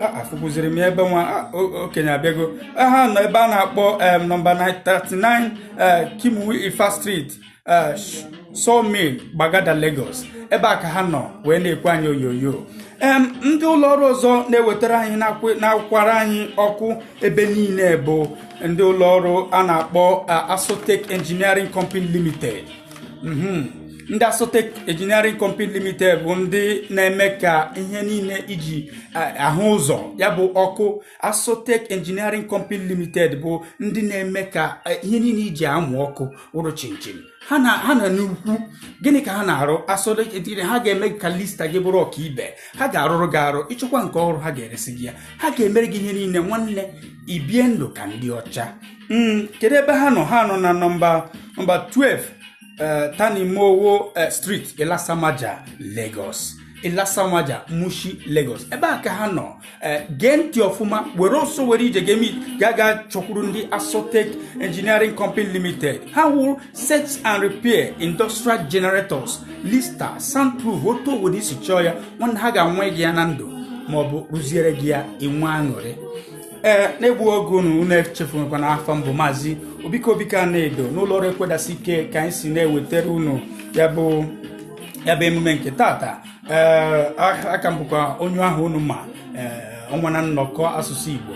afụkwuziri m ebe nwa okenye abịago. Ha nọ ebe a na-akpọ nọmba 39 Kimwi Ifa Street, Sawmill, Gbagada, Lagos. Ebe a ka ha nọ wee na-ekwe anyị onyonyo. Ndị ụlọ ọrụ ọzọ na-ewetara anyị, na-akwara anyị ọkụ ebe niile bụ ndị ụlọ ọrụ a na-akpọ Asotech Engineering Company Limited. Ndị Asotech Engineering Company Limited bụ ndị na-eme ka ihe niile iji ahụ ụzọ, ya bụ ọkụ. Asotech Engineering Company Limited bụ ndị na-eme ka ihe niile iji amụ ọkụ wụrụ chinchin. Ha na ha na n'ukwu gịnị ka ha na-arụ? Asotech Engineering, ha ga-eme ka lista gị bụrụ ọkaibe. Ha ga-arụrụ gị arụ ịchọkwa nke ọrụ, ha ga-eresi gị ya, ha ga-emere gị ihe niile. Nwanne, ibie ndụ ka ndị ọcha. Kedu ebe ha nọ? Ha nọ na nọmba 12 Tanimowo Street, Ilasamaja, Lagos. Ilasamaja, Mushin, Lagos, ebe a ka ha nọ. Gee ntị ọfụma, were ọsọ were ije ga ga chọkwuru ndị Asotech Engineering Company Limited. Ha wụ set and repair industrial generators, Lister, soundproof, otu obodo isi chọọ ya. Nwanne, ha ga-anwe gị ya na ndụ maọbụ rụziere gị ya, inwe aṅụrị. Ee, na-egbu oge unu, unu echefughịkwa na afọ mbụ Maazị Obike Obike na-edo n'ụlọ ọrụ Ekwedasi Ike ka anyị si na-ewetara unu ya bụ emume nke tata. Ee, aka m bụkwa onye ahụ unu ma, ee, ọnwa na nnọkọ asụsụ Igbo,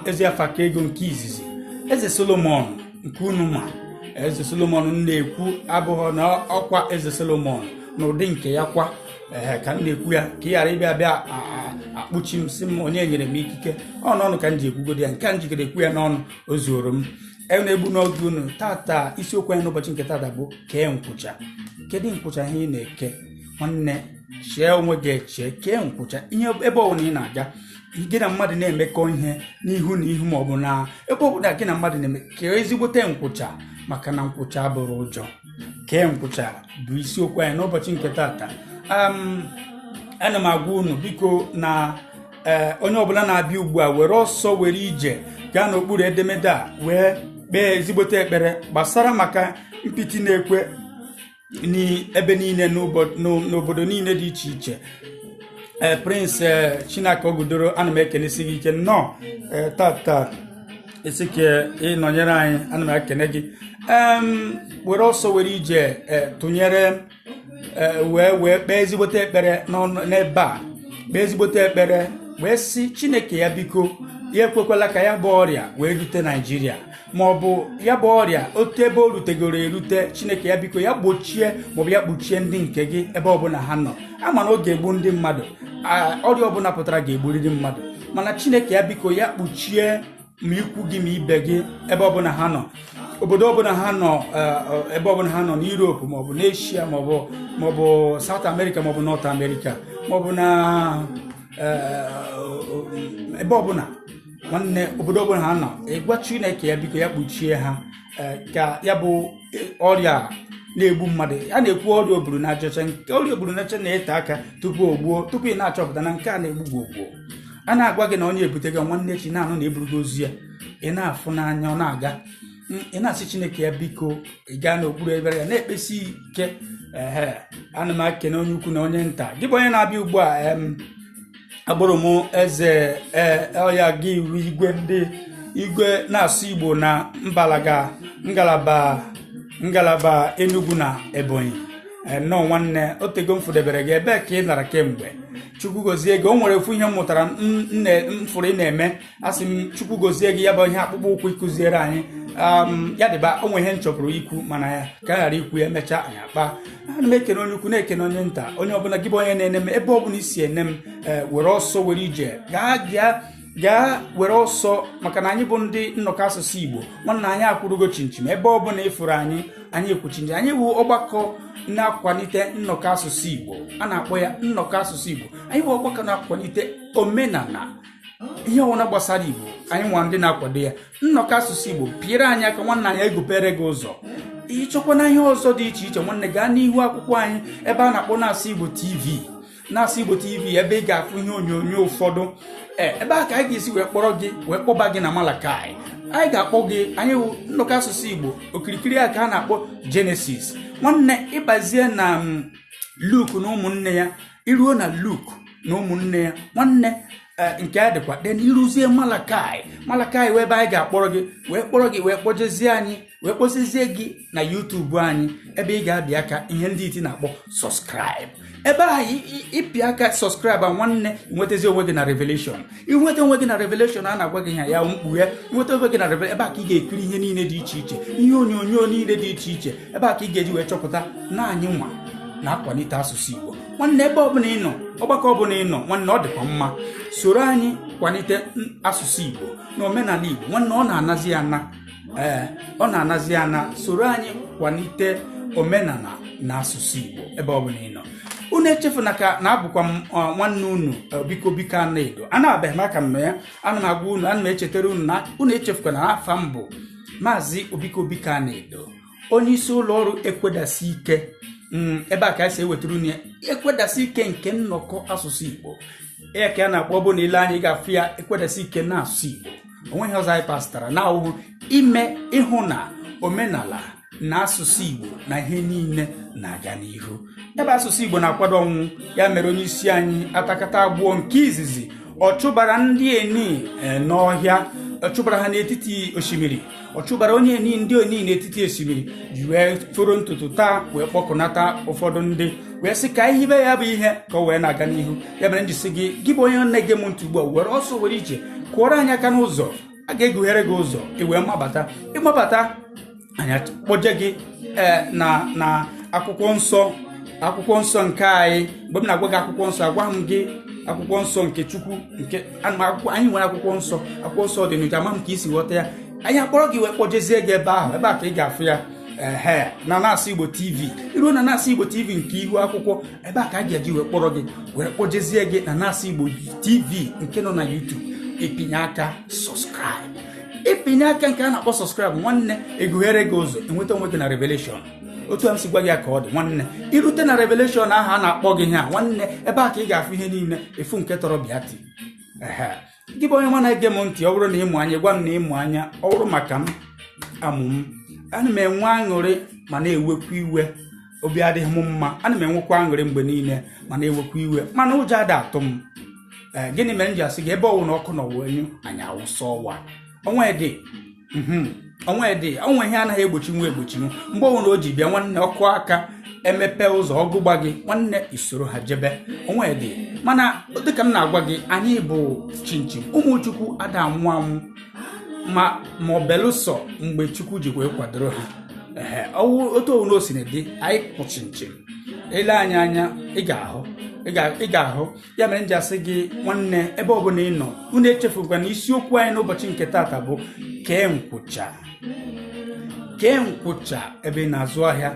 ezi afa ka ego nke izizi, Eze Solomon nke unu ma. Eze Solomon na-ekwu abụghị na ọkwa Eze Solomon n'ụdị nke ya kwa. Ee, ka m na-ekwu ya ka ị ghara ịbịa bịa akpụchi m, sị m onye nyere m ikike ọ n'ọnụ ka m ji ekwugodi ya. Nke a m jikere ekwu ya n'ọnụ, o zuoro m. E na-egbu n'oge unu tata. Isiokwu anyị n'ụbọchị nke tata bụ kee nkwụcha. Kedu nkwụcha ihe ị na-eke? Nwanne, chee onwe gị eche, kee nkwụcha ihe ebe ọbụla ị na-aga, gị na mmadụ na-emekọ ihe n'ihu na ihu, maọbụ na ebe ọbụla gị na mmadụ na-eme, kee ezigbote nkwụcha, maka na nkwụcha abụrụ ụjọ. Kee nkwụcha bụ isiokwu anyị n'ụbọchị nke tata. Ana m agwa unu, biko, na ee, onye ọbụla na-abịa ugbu a, were ọsọ were ije gaa n'okpuru edemede a wee kpee ezigbote ekpere gbasara maka mpiti na-ekwe n'ebe niile, n'obodo niile dị iche iche. Ee, Prince Chinaka Ogudoro, ana m ekenesi gị ike. Nnọọ. Ee, tata esi ka ị nọnyere anyị, ana m ekene gị. Were ọsọ were ije tụnyere, wee kpee ezigbote ekpere n'ebe a. Kpee ezigbote ekpere wee sị Chineke ya biko, ya ekwekwala ka ya bụ ọrịa wee rute Naijiria, ma ọ bụ ya bụ ọrịa otu ebe o rutegoro erute. Chineke ya biko, ya gbochie maọbụ ya kpuchie ndị nke gị ebe ọbụla ha nọ. Ama na ọ ga-egbu ndị mmadụ, ọrịa ọbụla pụtara ga-egburiri mmadụ, mana Chineke ya biko, ya kpuchie ma ikwu gị ma ibe gị ebe ọbụla ha nọ, obodo ọbụla ha nọ, ebe ọbụla ha nọ n'Europe maọbụ n'Asia maọbụ South America maọbụ North America maọbụ na ebe ọbụla. Nwanne, obodo ọbụla ha nọ, ịgwa Chineke ya biko, ya kpuchie ha, ka ya bụ ọrịa na-egbu mmadụ a na-ekwu, ọrịa oburu na aja ọcha, nke ọrịa oburu na aja na-ete aka tupu o gbuo, tupu ị na-achọpụta na nke a na-egbu gwogwo. A na-agwa gị na onye ebute gị, nwanne echi na-anụ na eburugo ozu ya, ị na-afụ n'anya ọ na-aga. Ị na-asị Chineke ya biko, ị gaa n'okpuru ebere ya na-ekpesi ike. Ehe, ana m ekene onye ukwu na onye nta. Gị bụ onye na-abịa ugbu a, agbụrụ m eze ọya gị iwu igwe, ndị igwe na-asụ Igbo na mbalaga ngalaba Enugu na Ebonyi. Nnọọ nwanne, otego m fụdebere gị. Ebee ka ị nara kemgbe? Chukwu gozie gị. O nwere ofu ihe m mụtara m fụrụ ị na-eme, asị m Chukwu gozie gị. Ya bụ ihe akpụkpọ ụkwụ ịkụziere anyị ya dịba. O nwere ihe m chọpụrụ ikwu, mana ya ka a ghara ikwu ya, emechaa anyị akpa. Ana m ekene onye ukwu, na-ekene onye nta, onye ọbụla. Gị bụ onye na-ene m, ebe ọbụla isi ene m, ee, were ọsọ were ije gaa gaa gaa, were ọsọ, maka na anyị bụ ndị nnọkọ asụsụ Igbo. Nwanne, anyị akwụrugo chinchin. Ebe ọbụla ịfụrụ anyị, anyị ekwu chinchin. Anyị bụ ọgbakọ na-akwalite nnọkọ asụsụ Igbo, a na-akpọ ya nnọkọ asụsụ Igbo. Anyị bụ ọgbakọ na-akwalite omenala, ihe ọbụla gbasara Igbo, anyị nwa ndị na-akwado ya. Nnọkọ asụsụ Igbo, pịara anyị aka nwanne, anyị egopere gị ụzọ. Ịchọkwana ihe ọzọ dị iche iche, nwanne, gaa n'ihu akwụkwọ anyị ebe a na-akpọ Na-asụ Igbo TV. Na-asụ Igbo TV, ebe ị ga-afụ ihe onyonyo ụfọdụ. Ee, ebe a ka anyị ga-esi wee kpọrọ gị wee kpọba gị na Malakai. Anyị ga-akpọ gị. Anyị wụ nnọkọ asụsụ Igbo okirikiri a ka a na-akpọ Genesis. Nwanne, ịbazie na Luke na ụmụnne ya, iruo na Luke na ụmụnne ya, nwanne, nke a dịkwa. Then iruzie Malakai. Malakai wee ebe anyị ga-akpọrọ gị wee kpọrọ gị wee kpọjezie anyị wee kpọzizie gị na YouTube anyị, ebe ị ga-abịa aka ihe ndị iti na-akpọ subscribe. Ebe ahụ ịpị aka subscribe a, nwanne, nwetazi onwe gị na Revelation. Inweta onwe gị na Revelation a na-agwa gị ha ya, mkpughe. Nweta onwe gị na Revelation, ebe a ka ị ga-ekiri ihe niile dị iche iche, ihe onyonyo niile dị iche iche. Ebe a ka ị ga-eji wee chọpụta na anyị nwa na-akwalite asụsụ Igbo. Nwanne, ebe ọbụla ị nọ, ọgbakọ ọbụla ị nọ, nwanne, ọ dịkwa mma, soro anyị kwalite asụsụ Igbo na omenala Igbo. Nwanne, ọ na-anazi ana. Ee, ọ na-anazi ana. Soro anyị kwalite omenala na asụsụ Igbo ebe ọbụla ị nọ. Unu echefuna ka na abụkwa m nwanne unu, biko biko, Anaedo a na-abeghị m aka m nọ ya. Ana m agwa unu, ana m echetara unu na unu echefukwana na afa m bụ Maazị Obiko Biko Anaedo, onye isi ụlọ ọrụ Ekwedasi Ike. Ebe a ka esi ewetara unu ya, Ekwedasi Ike nke nnọkọ asụsụ Igbo ya ka a na-akpọ. Bụ na ile anyị ga-afụ ya, Ekwedasi Ike na-asụ Igbo. Onweghị ọzọ anyị pastara na ahụhụ ime ịhụ na omenala na asụsụ Igbo na ihe niile na-aga n'ihu. Ebe asụsụ Igbo na-akwado ọnwụ, ya mere onye isi anyị atakata abụọ nke izizi, ọ chụbara ndị eni n'ọhịa, ọ chụbara ha n'etiti osimiri, ọ chụbara onye eni, ndị oni n'etiti osimiri, ji wee foro ntutu taa wee kpọkọnata ụfọdụ ndị wee sị ka anyị hibe ya bụ ihe ka o wee na-aga n'ihu. Ya mere njisi gị, gị bụ onye na-ege m ntị ugbu a, were ọsọ were ije kụọrọ anyị aka n'ụzọ. A ga-egughere gị ụzọ, ị wee mabata. Ịmabata, anyị kpọje gị ee na akwụkwọ nsọ, akwụkwọ nsọ nke anyị. Mgbe m na-agwa gị akwụkwọ nsọ, agwa m gị akwụkwọ nsọ nke Chukwu nke akwụkwọ anyị nwere. Akwụkwọ nsọ, akwụkwọ nsọ dị n'ụdị ama m ka isi ghọta ya. Anyị akpọrọ gị wee kpọjezie gị ebe ahụ. Ebe a ka ị ga-afụ ya, ehe, na Na-asụ Igbo TV. Iruo na Na-asụ Igbo TV nke ihu akwụkwọ, ebe a ka a ga-eji wee kpọrọ gị wee kpọjezie gị na Na-asụ Igbo TV nke nọ na YouTube. Ịpịnye aka subscribe, ịpịnye aka nke a na-akpọ subscribe, nwanne, egughere gị ụzọ, enweta onwe gị na Revelation. Otu a m si gwa gị ya ka ọ dị. Nwanne, irute na Revelation ahụ a na-akpọ gị ihe a, nwanne, ebe a ka ị ga-afụ ihe niile efu nke tọrọ bịati. Ehe, gị bụ onye nwa na-ege m ntị, ọ bụrụ na ịmụ anya, gwa m na ịmụ anya. Ọ bụrụ maka m amụ m, ana m enwe aṅụrị ma na-ewekwa iwe. Obi adịghị m mma. Ana m enwekwa aṅụrị mgbe niile ma na-ewekwa iwe, mana ụjọ ada atụ m. Ee, gịnị mere m ji asị gị, ebe ọwụ na ọkụ nọ wee nyụ, anyị awụsa ọwa onwe dị, onwe dị, onwe ihe anaghị egbochi nwa egbochinwu. Mgbe ọbụla o ji bịa, nwanne, ọkụ aka emepe ụzọ, ọgụ gba gị, nwanne, isoro ha jebe. Onwe dị, mana dịka m na-agwa gị, anyị bụ chinchin ụmụ Chukwu, ada anwụ anwụ ma ọ belụsọ mgbe Chukwu ji wee kwadoro ha. Ehe, ọwụ otu owu na osiri dị, anyị kwụ chinchin. Ele anyị anya, ị ga-ahụ, ị ga-ahụ. Ya mere m ji asị gị, nwanne, ebe ọbụla ị nọ, unu echefukwa na isiokwu anyị n'ụbọchị nke taata bụ kee nkwụcha. Kee nkwụcha ebe ị na-azụ ahịa,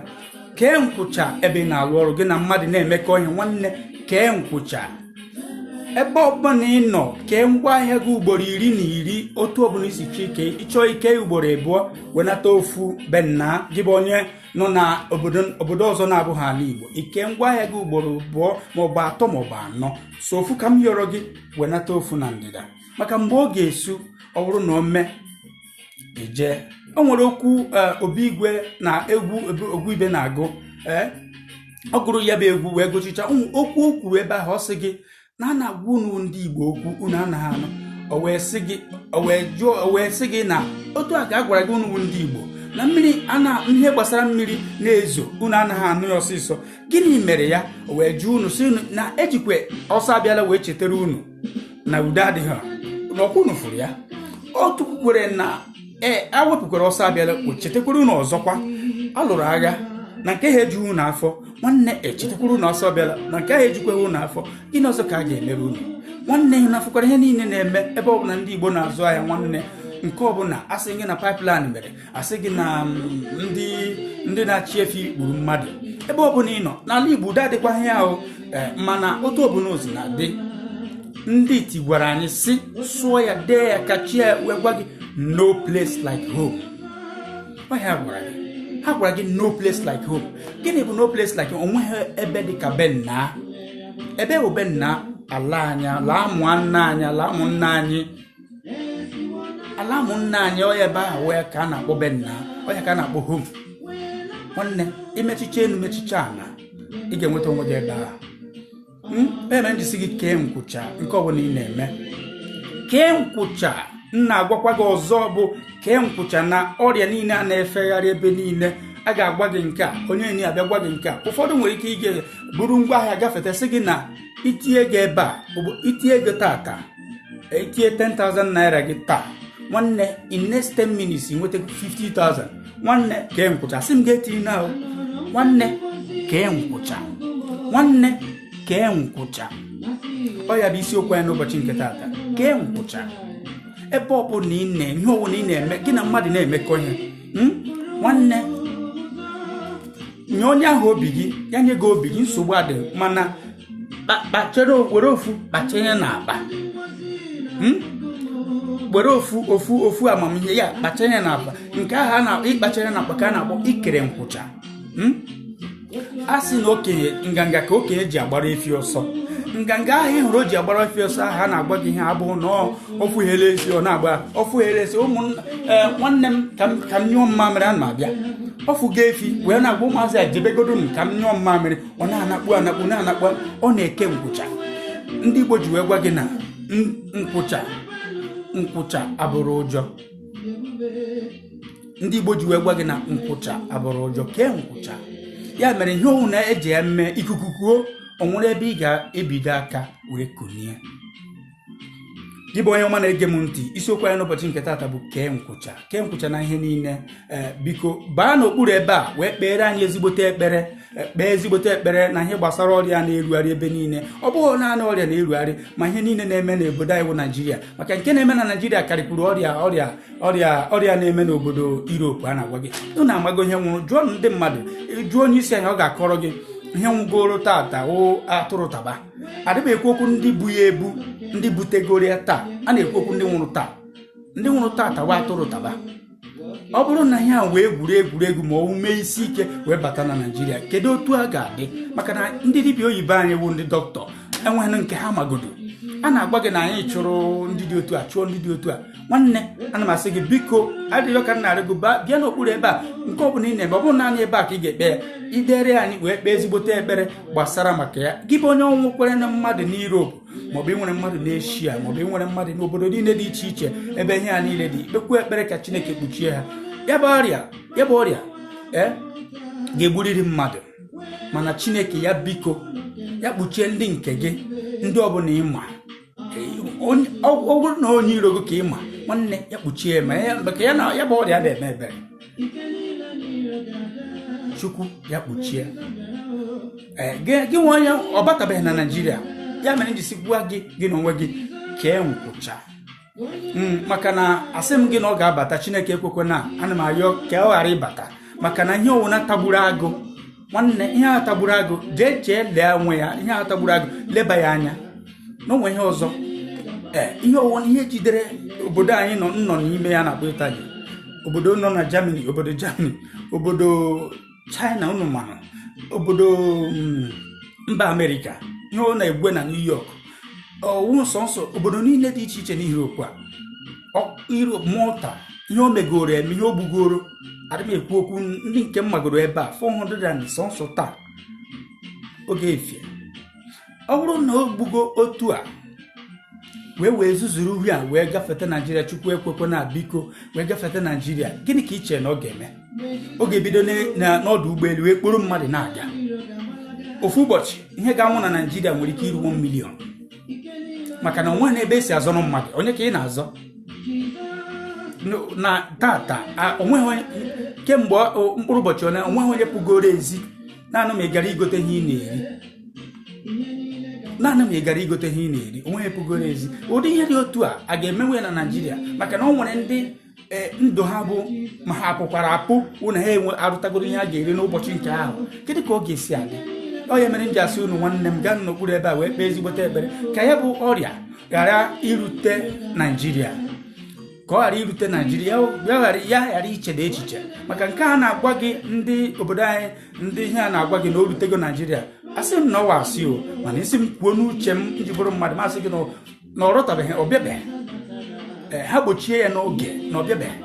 kee nkwụcha ebe ị na-alụ ọrụ, gị na mmadụ na-emekọ ihe. Nwanne, kee nkwụcha ebe ọbụla ị nọ. Kee ngwaahịa gị ugboro 10, otu ọbụla isi chọọ ike. Ịchọọ ike ugboro 2, wenata ofu be nna gị bụ onye nọ na obodo ọzọ na-abụghị ala Igbo. Ike ngwaahịa gị ugboro 2 maọbụ 3 maọbụ 4, so ofu ka m yọrọ gị, wenata ofu na ndịda, maka mgbe ọ ga-esu, ọ bụrụ na o mee eje. O nwere okwu obi igwe na egwu ogwu ibe na-agụ. Ee, ọ gụrụ ya bụ egwu wee gụchicha okwu o kwuru ebe ahụ. Ọ sị gị na a na-agwa unu ndị Igbo okwu, unu anaghị anụ. O wee sị gị, o wee jụọ, o wee sị gị na otu a ka a gwara gị unu bụ ndị Igbo na mmiri ana ihe gbasara mmiri na-ezo, unu anaghị anụ ya ọsịsọ. Gịnị mere ya? O wee jụọ unu, sị unu na ejikwe ọsọ abịala wee chetara unu na udo adịghị na ọkwa unu fụrụ ya. O tukwukwere na ee, awepụkwara ọsọ abịala o chetakwara unu ọzọkwa alụrụ agha na nke ha ejughị unu afọ. Nwanne, echetakwara unu ọsọ abịala na nke ha ejikwaghị unu afọ. Gịnị ọzọ ka a ga-emere unu? Nwanne, unu afụkwara ihe niile na-eme ebe ọbụla ndị Igbo na-azụ ahịa. Nwanne, nke ọbụla asị gị na pipeline mere, asị gị na ndị na-achị efi gburu mmadụ. Ebe ọbụla ị nọ n'ala Igbo, udo adịkwaghị ya ahụ. Mana otu ọbụla ozi na-adị, ndị iti gwara anyị si sụọ ya, dee ya, kachie ya, wee gwa gị, "No place like home." Ọ ha gwara gị, ha gwara gị, "No place like home." Gịnị bụ no place like home? Onweghị ebe dị ka be nna. Ebe bụ be nna ala anyị, ala amụ nna anyị, ala amụ nna anyị, ala amụ nna anyị. Ọ ebe ahụ wee ka a na-akpọ be nna, ọ ya ka a na-akpọ home. Nwanne, imechicha enu, mechicha ala, ị ga-enweta onwe gị ebe ahụ. Eme m ji sị gị kee nkwụcha nke ọbụla ị na-eme, kee nkwụcha. M na-agwakwa gị ọzọ bụ kee nkwụcha na ọrịa niile a na-efegharị ebe niile. A ga-agwa gị nke a, onye enyi abịa gwa gị nke a. Ụfọdụ nwere ike ige buru ngwa ahịa gafete, sị gị na itinye ego ebe a, itinye ego tata, itinye 10,000 naira gị taa, nwanne, in next 10 minutes nweta 50,000. Nwanne, kee nkwụcha. Sị m ga-etinye na nwanne, kee nkwụcha. Nwanne, kee nkwụcha. Ọ ya bụ isiokwu anyị n'ụbọchị nke tata: kee nkwụcha. Ebe ọ bụla ị na ihe ọbụla ị na-eme, gị na mmadụ na-emekọ ihe, Nwanne, nye onye ahụ obi gị, ya nye gị obi gị, nsogbu adịghị. Mana kpachere, were ofu kpachere na akpa, Were ofu ofu ofu amamihe ya kpachere na akpa. Nke ahụ a na ịkpachere na akpa ka a na-akpọ ikere nkwụcha. A sị na okenye nganga ka okenye ji agbara efi ọsọ. Nganga ahụ ị hụrụ o ji agbara efi ọsọ ahụ a na-agwa gị ihe abụghị na ọfụghere ezi, ọ na-agba ọfụghere ezi. Ụmụ nwanne m, ka m nyụọ mmamịrị, ana m abịa. Ọfụga efi wee na-agwa ụmụazị a, jebegodo m ka m nyụọ mmamịrị. Ọ na-anakpu anakpu, na-anakpu, ọ na-eke nkwụcha. Ndị Igbo ji wee gwa gị na nkwụcha nkwụcha abụrụ ụjọ. Ndị Igbo ji wee gwa gị na nkwụcha abụrụ ụjọ. Kee nkwụcha. Ya mere ihe owu na-eji eme ikuku kuo, o nwere ebe ị ga-ebido aka wee kunie. Gị bụ onye ọma na-ege m ntị, isiokwu anyị n'ụbọchị nke taata bụ kee nkwụcha. Kee nkwụcha na ihe niile. Ee, biko baa n'okpuru ebe a wee kpeere anyị ezigbote ekpere. Kpee ezigbote ekpere na ihe gbasara ọrịa na-erugharị ebe niile. Ọ bụghị naanị ọrịa na-erugharị, ma ihe niile na-eme n'obodo anyị bụ Naijiria, maka nke na-eme na Naijiria karịkwuru ọrịa ọrịa ọrịa ọrịa na-eme n'obodo Europe. A na-agwa gị, unu amago ihe nwụrụ. Jụọ ndị mmadụ, jụọ onye isi anyị, ọ ga-akọrọ gị ihe nwụgoro tata wụ atụrụ taba. Adịghị ekwu okwu ndị bu ya ebu, ndị butegoro ya taa. A na-ekwu okwu ndị nwụrụ taa. Ndị nwụrụ tata wụ atụrụ taba. Ọ bụrụ na ihe a wee gwuru egwuregwu ma ọ mee isi ike wee bata na Naijiria, kedu otu a ga-adị? Maka na ndị dibịa oyibo anyị wụ ndị dọkịta enweghị nke ha magodo. A na-agwa gị na anyị chụrụ ndị dị otu a, chụọ ndị dị otu a. Nwanne, ana m asị gị, biko, adịrịọ ka m na-arịọ gị, bịa n'okpuru ebe a. Nke ọ bụla ị na-eme, ọ bụrụ naanị ebe a ka ị ga-ekpe ya, idere anyị wee kpee ezigbote ekpere gbasara maka ya. Gị bụ onye ọnwụ kwere na mmadụ n'Europe, maọbụ ị nwere mmadụ n'Eshia, maọbụ ị nwere mmadụ n'obodo niile dị iche iche ebe ihe a niile dị, kpekwa ekpere ka Chineke kpuchie ha. Ya bụ ọrịa, ya bụ ọrịa ee ga-egburiri mmadụ, mana Chineke ya biko ya kpuchie ndị nke gị, ndị ọbụla ịma. Ọ bụrụ na onye iro gị ka ịma, nwanne, ya kpuchie ma ya, maka ya na ya bụ ọrịa na-eme ebere. Chukwu ya kpuchie. Ee, gị nwe onye ọ batabeghị na Naijiria, ya mere m ji si gwa gị, gị na onwe gị kee nkwụcha. Maka na asị m gị na ọ ga-abata, Chineke ekwekwe na ana m ayọ ka ọ ghara ịbata. Maka na ihe ọwụna tagburu agụ, nwanne, ihe a tagburu agụ, jee jee lee onwe ya. Ihe a tagburu agụ, leba ya anya na onwe ihe ọzọ. Ee, ihe ọwụna ihe jidere obodo anyị nọ nọ n'ime ya na-akpọ Italy, obodo nọ na Germany, obodo Germany, obodo China, unu manụ obodo mba Amerịka, ihe ọ na-egwe na New York, ọwụ nsọ obodo niile dị iche iche na Europe a, Europe, Malta, ihe o megoro eme, ihe o gbugoro. Adị m ekwu okwu ndị nke m magoro ebe a, 400 and sọnsọ taa oge efie. Ọ bụrụ na o gbugo otu a wee zuzuru uhie a wee gafete Naijiria, Chukwu ekwekwe na biko, wee gafete Naijiria, gịnị ka ị chere na ọ ga-eme? Ọ ga-ebido n'ọdụ ụgbọelu wee kporo mmadụ na-aga. Ofu ụbọchị, ihe ga-anwụ na Naijiria nwere ike iru 1 million, maka na onwe n'ebe esi azọrọ mmadụ. Onye ka ị na-azọ na tata? Onweghị onye kemgbe mkpụrụ ụbọchị ole, onweghị onye pụgoro ezi, naanị ma ị gara igote ihe ị na-eri, naanị ma ị gara igote ihe ị na-eri. Onweghị pụgoro ezi. Ụdị ihe dị otu a a ga-emenwe ya na Naijiria? Maka na o nwere ndị ndụ ha bụ ma ha pụkwara apụ wụ na ha enwe arụtagoro ihe a ga-eri n'ụbọchị nke ahụ. Kedu ka ọ ga-esi adị? Ọ ya mere m ji asị unu, nwanne m, gaa n'okpuru ebe a wee kpee ezigbote ekpere ka ya bụ ọrịa ghara irute Naijiria, ka ọ ghara irute Naijiria, ya ghara ichede echiche. Maka nke a na-agwa gị, ndị obodo anyị, ndị ihe a na-agwa gị na o rutego Naijiria, Asị m na ọwa asị o, mana isi m kwuo n'uche m iji bụrụ mmadụ, masị gị na ọ rọtabeghị, ọ bịabeghị. Ee, ha gbochie ya n'oge na ọ bịabeghị,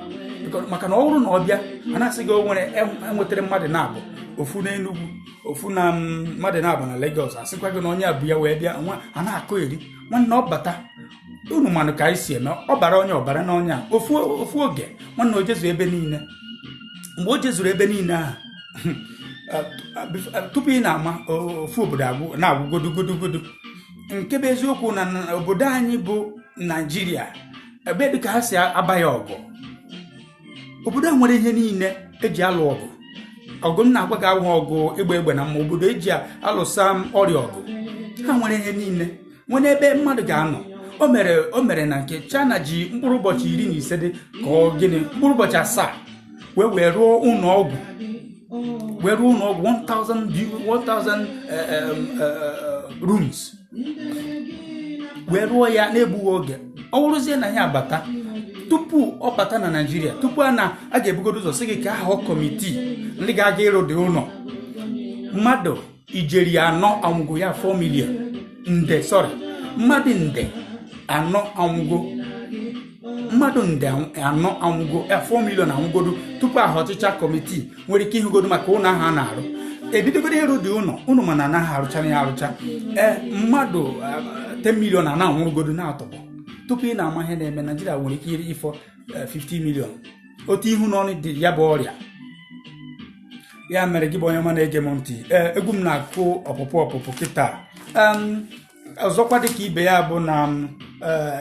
maka na ọ bụrụ na ọ bịa, a na-asị gị o nwere enwetara mmadụ na-abụ, ofu n'Enugwu, ofu na mmadụ na-abụ na Lagos, asịkwa gị na onye abụ ya wee bịa nwa a na-akụ eri. Nwanne, ọ bata, unu manụ ka anyị si eme, ọ bara onye ọbara na onye a ofu ofu oge. Nwanne, o jezu ebe niile. Mgbe o jezuru ebe niile ahụ, tupu ị na-ama, ofu obodo agwụ na-agwụ godogodogodo. Nke bụ eziokwu na obodo anyị bụ Naijiria, ebe dịka ha si aba ya ọgụ, obodo a nwere ihe niile eji alụ ọgụ. Ọgụ m na-agwa gị awụghị ọgụ egbe egbe na mma. Obodo eji alụsa ọrịa ọgụ, ha nwere ihe niile, nwere ebe mmadụ ga-anọ. O mere na nke China ji mkpụrụ ụbọchị 15 dị ka ọ gịnị, mkpụrụ ụbọchị 7 wee rụọ ụlọ ọgwụ, wee rụọ ụlọ ọgwụ 1000 rooms, wee rụọ ya na-egbughị oge. Ọ bụrụzie na ya abata, tupu ọ bata na Naijiria, tupu a na a ga-ebugodo ụzọ sị gị ka ahụ committee ndị ga-aga ịrụ dị ụlọ, mmadụ ijeri 4 anwụgo, ya 4 million, nde, sorry, mmadụ nde 4 anwụgo, mmadụ nde 4 anwụgo, ya 4 million anwụgodo tupu ahụ ọchịcha committee nwere ike ịhụgodo maka ụlọ ahụ a na-arụ ebidogodo ịrụ dị ụlọ. Ụnụ mana anaghị arụchara ya arụcha. Ee, mmadụ 10 million a na-anwụrụgodo na-atọgbọ tupu ị na-ama ihe na-eme. Naijiria nwere ike ịfọ 50 million otu ihu n'ọnụ dị ya bụ ọrịa. Ya mere, gị bụ onye ọma na-ege m ntị, ee, egwu m na-akụ ọpụpụ ọpụpụ kịta. Ọzọkwa dịka ibe ya bụ na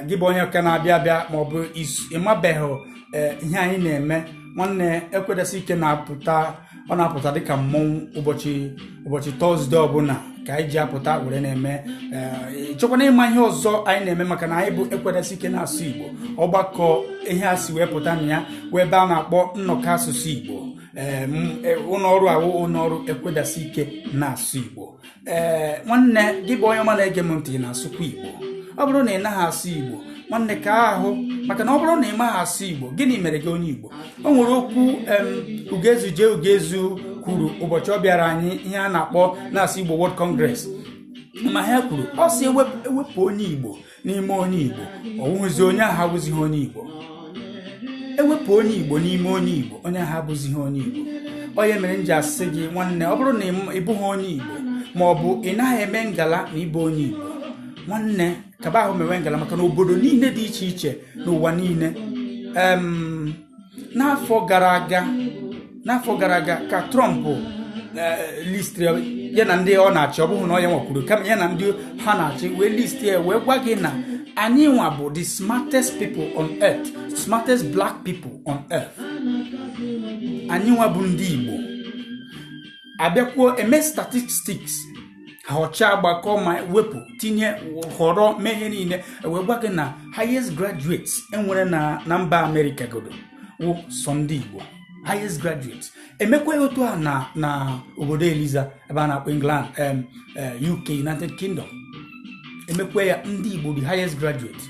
gị bụ onye ka na-abịa abịa maọbụ ịmabeghị ihe anyị na-eme, nwanne, Ekwedasi Ike na-apụta. Ọ na-apụta dịka mmọnwụ ụbọchị ụbọchị Thursday ọbụla ka anyị ji apụta were na-eme. Chọkwana ịma ihe ọzọ anyị na-eme, maka na anyị bụ Ekwedasi Ike na-asụ Igbo, ọgbakọ ihe a si wee pụta na ya wee ebe a na-akpọ Nnọkọ Asụsụ Igbo. Ụlọ ọrụ awụ ụlọ ọrụ Ekwedasi Ike na-asụ Igbo. Ee, nwanne, gị bụ onye ọma na-ege m ntị, na-asụkwa Igbo? Ọ bụrụ na ị naghị asụ Igbo, nwanne, ka ahụ, maka na ọ bụrụ na ị maghị asụ Igbo, gịnị mere gị onye Igbo? O nwere okwu Ugezu jee Ugezu kwuru ụbọchị ọ bịara anyị ihe a na-akpọ na-asụ Igbo World Congress. Ma ha kwuru, ọ sị ewepụ onye Igbo n'ime onye Igbo, ọ wụghịzi onye ahụ abụzighị onye Igbo. Ewepụ onye Igbo n'ime onye Igbo, onye ahụ abụzighị onye Igbo. Onye mere m ji asị gị, nwanne, ọ bụrụ na ị bụghị onye Igbo ma ọ bụ ị naghị eme ngala na ịbụ onye Igbo, nwanne, kaba ahụ mewe ngala, maka na obodo niile dị iche iche n'ụwa niile, n'afọ gara aga ka Trump listiri ya na ndị ọ na-achị, ọ bụghị na ọ ya nwakwuru, kama ya na ndị ha na-achị wee list ya, wee gwa gị na anyị nwa bụ the smartest people on earth, smartest black people on earth. Anyị nwa bụ ndị Igbo. Abịakwuo eme statistics, ha ọcha gbakọ ma wepụ, tinye, họrọ, mee ihe niile, wee gwa gị na highest graduates enwere na mba Amerịka godo wụ sọ ndị Igbo. Highest graduates. Emekwa ya otu a na obodo Eliza, ebe a na-akpọ England, UK, United Kingdom, emekwa ya ndị Igbo the highest graduate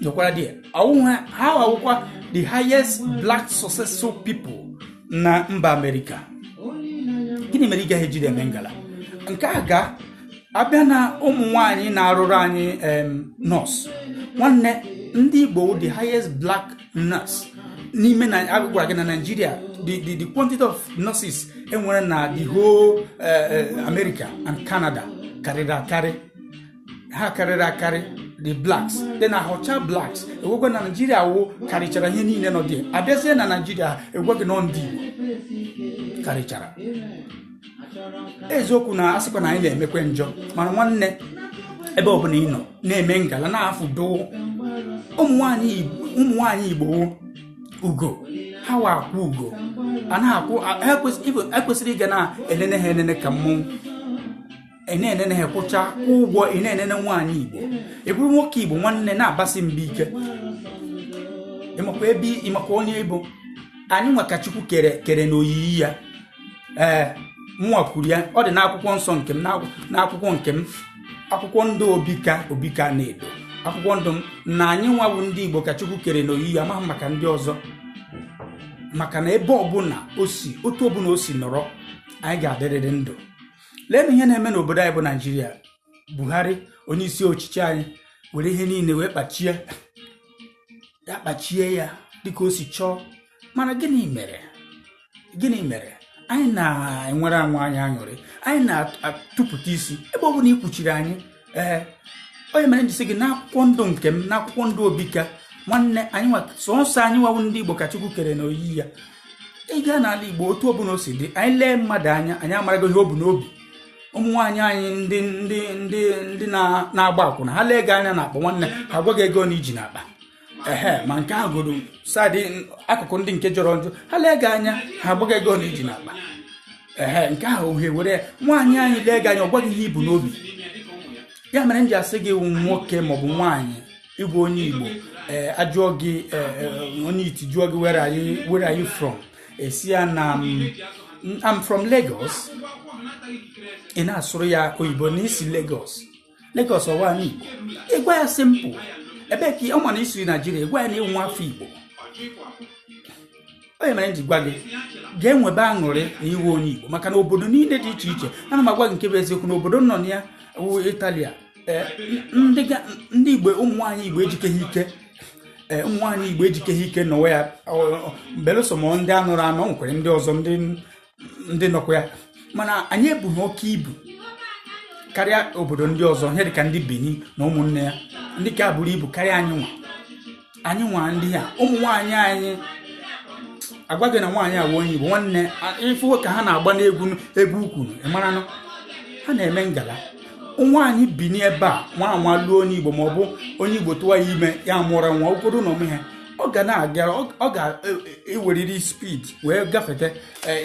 nọkwara dị ha awụkwa the highest black successful people na mba Amerịka. Gịnị mere ị gaghị ejide eme ngala? Nke a ga-abịa na ụmụ nwanyị na-arụrụ anyị nọọsụ. Nwanne, ndị Igbo the highest black nurse n'ime na a gwara gị na Nigeria, the quantity of nurses enwere na the whole America and Canada karịrị akarị. Ha karịrị akarị, the blacks dị na họcha blacks ewekwa na Nigeria wụ karịchara ihe niile nọ dị. Abịazie na Nigeria, egwa gị nọ ndị Igbo karịchara. Eziokwu na asịkwa na anyị na-emekwe njọ, mana nwanne, ebe ọbụla ị nọ na-eme ngala na-afụdo ụmụ nwaanyị Igbo ugo ha wa akwụ ugo a na-akwụ ha ekwesịrị ịga na-enene ha enene ka mmọnwụ ị na-enene ha kwụcha kwụ ụgwọ. Ị na-enene nwaanyị Igbo, ị bụrụ nwoke Igbo, nwanne, na-abasị mba ike. Ịmakwa ebe ịmakwa onye ịbụ. Anyị nwa ka Chukwu kere kere n'oyiyi ya. Ee, mụnwa kwuru ya, ọ dị n'akwụkwọ nsọ nke m, n'akwụkwọ nke m, akwụkwọ ndụ Obika Obika na-edo akwụkwọ ndụ m, na anyị nwa bụ ndị Igbo ka Chukwu kere n'oyiyi. Amaghị maka ndị ọzọ, maka na ebe ọbụla o si, otu ọbụla o si nọrọ, anyị ga-adịrịrị ndụ. Leenụ ihe na-eme n'obodo anyị bụ Naijiria. Buhari, onye isi ọchịchị anyị, were ihe niile wee kpachie ya, kpachie ya dịka o si chọọ. Mana gịnị mere? Gịnị mere anyị na-enwere anwa anyị aṅụrị, anyị na-atụpụta isi ebe ọ bụla ikwuchiri anyị? Ee, onye mere njisi gị n'akwụkwọ ndụ nke m, n'akwụkwọ ndụ Obika nwanne anyị nwa, sọnsọ anyị nwawu ndị Igbo ka Chukwu kere n'oyiyi ya. Ị gaa n'ala Igbo, otu ọbụla o si dị, anyị lee mmadụ anya, anyị amarago ihe o bu n'obi. Ụmụ nwaanyị anyị, ndị na-agba akwụna, ha lee gị anya n'akpa, nwanne, ha gwa gị ego na iji n'akpa. Ehe, ma nke ahụ goro sadị akụkụ ndị nke jọrọ njọ, ha lee gị anya, ha gwa gị ego na iji n'akpa. Ehe, nke ahụ ohe were ya. Nwaanyị anyị lee gị anya, ọ gwa gị ihe ibu n'obi. Ya mere m ji asị gị, nwoke maọbụ nwaanyị, ịbụ onye Igbo, ee, ajụọ gị, onye iti jụọ gị, "Where are you from?" Esi ya na "I'm from Lagos." Ị na-asụrụ ya oyibo na isi Lagos. Lagos ọwa n'Igbo, ịgwa ya simple. Ebe ka ọ ma na isi Naijiria, ịgwa ya na ịnwa afọ Igbo. Onye mere m ji gwa gị ga-enwebe aṅụrị na iwe onye Igbo, maka na obodo niile dị iche iche, ana m agwa gị nke bụ eziokwu, na obodo nọ na ya wụ Italia, ndị Igbo, ụmụ nwaanyị Igbo ejikeghị ike. Ee, ụmụ nwaanyị Igbo ejikeghị ike nọwa ya belụsọ ma ndị anụrụ anụ nwekwere ndị ọzọ, ndị nọkwa ya, mana anyị ebughị oke ibu karịa obodo ndị ọzọ, ihe dịka ndị Benin na ụmụnne ya, ndị ka buru ibu karịa anyị nwa. Anyị nwa ndị a, ụmụ nwaanyị anyị, agwa gị na nwaanyị awụ onye Igbo, nwanne, ịfụ ka ha na-agba n'egwu, egwu ukwu, ịmaranụ ha na-eme ngala. Nwaanyị bi n'ebe a, nwa anwa lụọ onye Igbo, ma ọ bụ onye Igbo tụwa ya ime, ya mụọrọ nwa ụfọdụ na ome ha, ọ ga na-aga, ọ ga-eweriri speed wee gafete.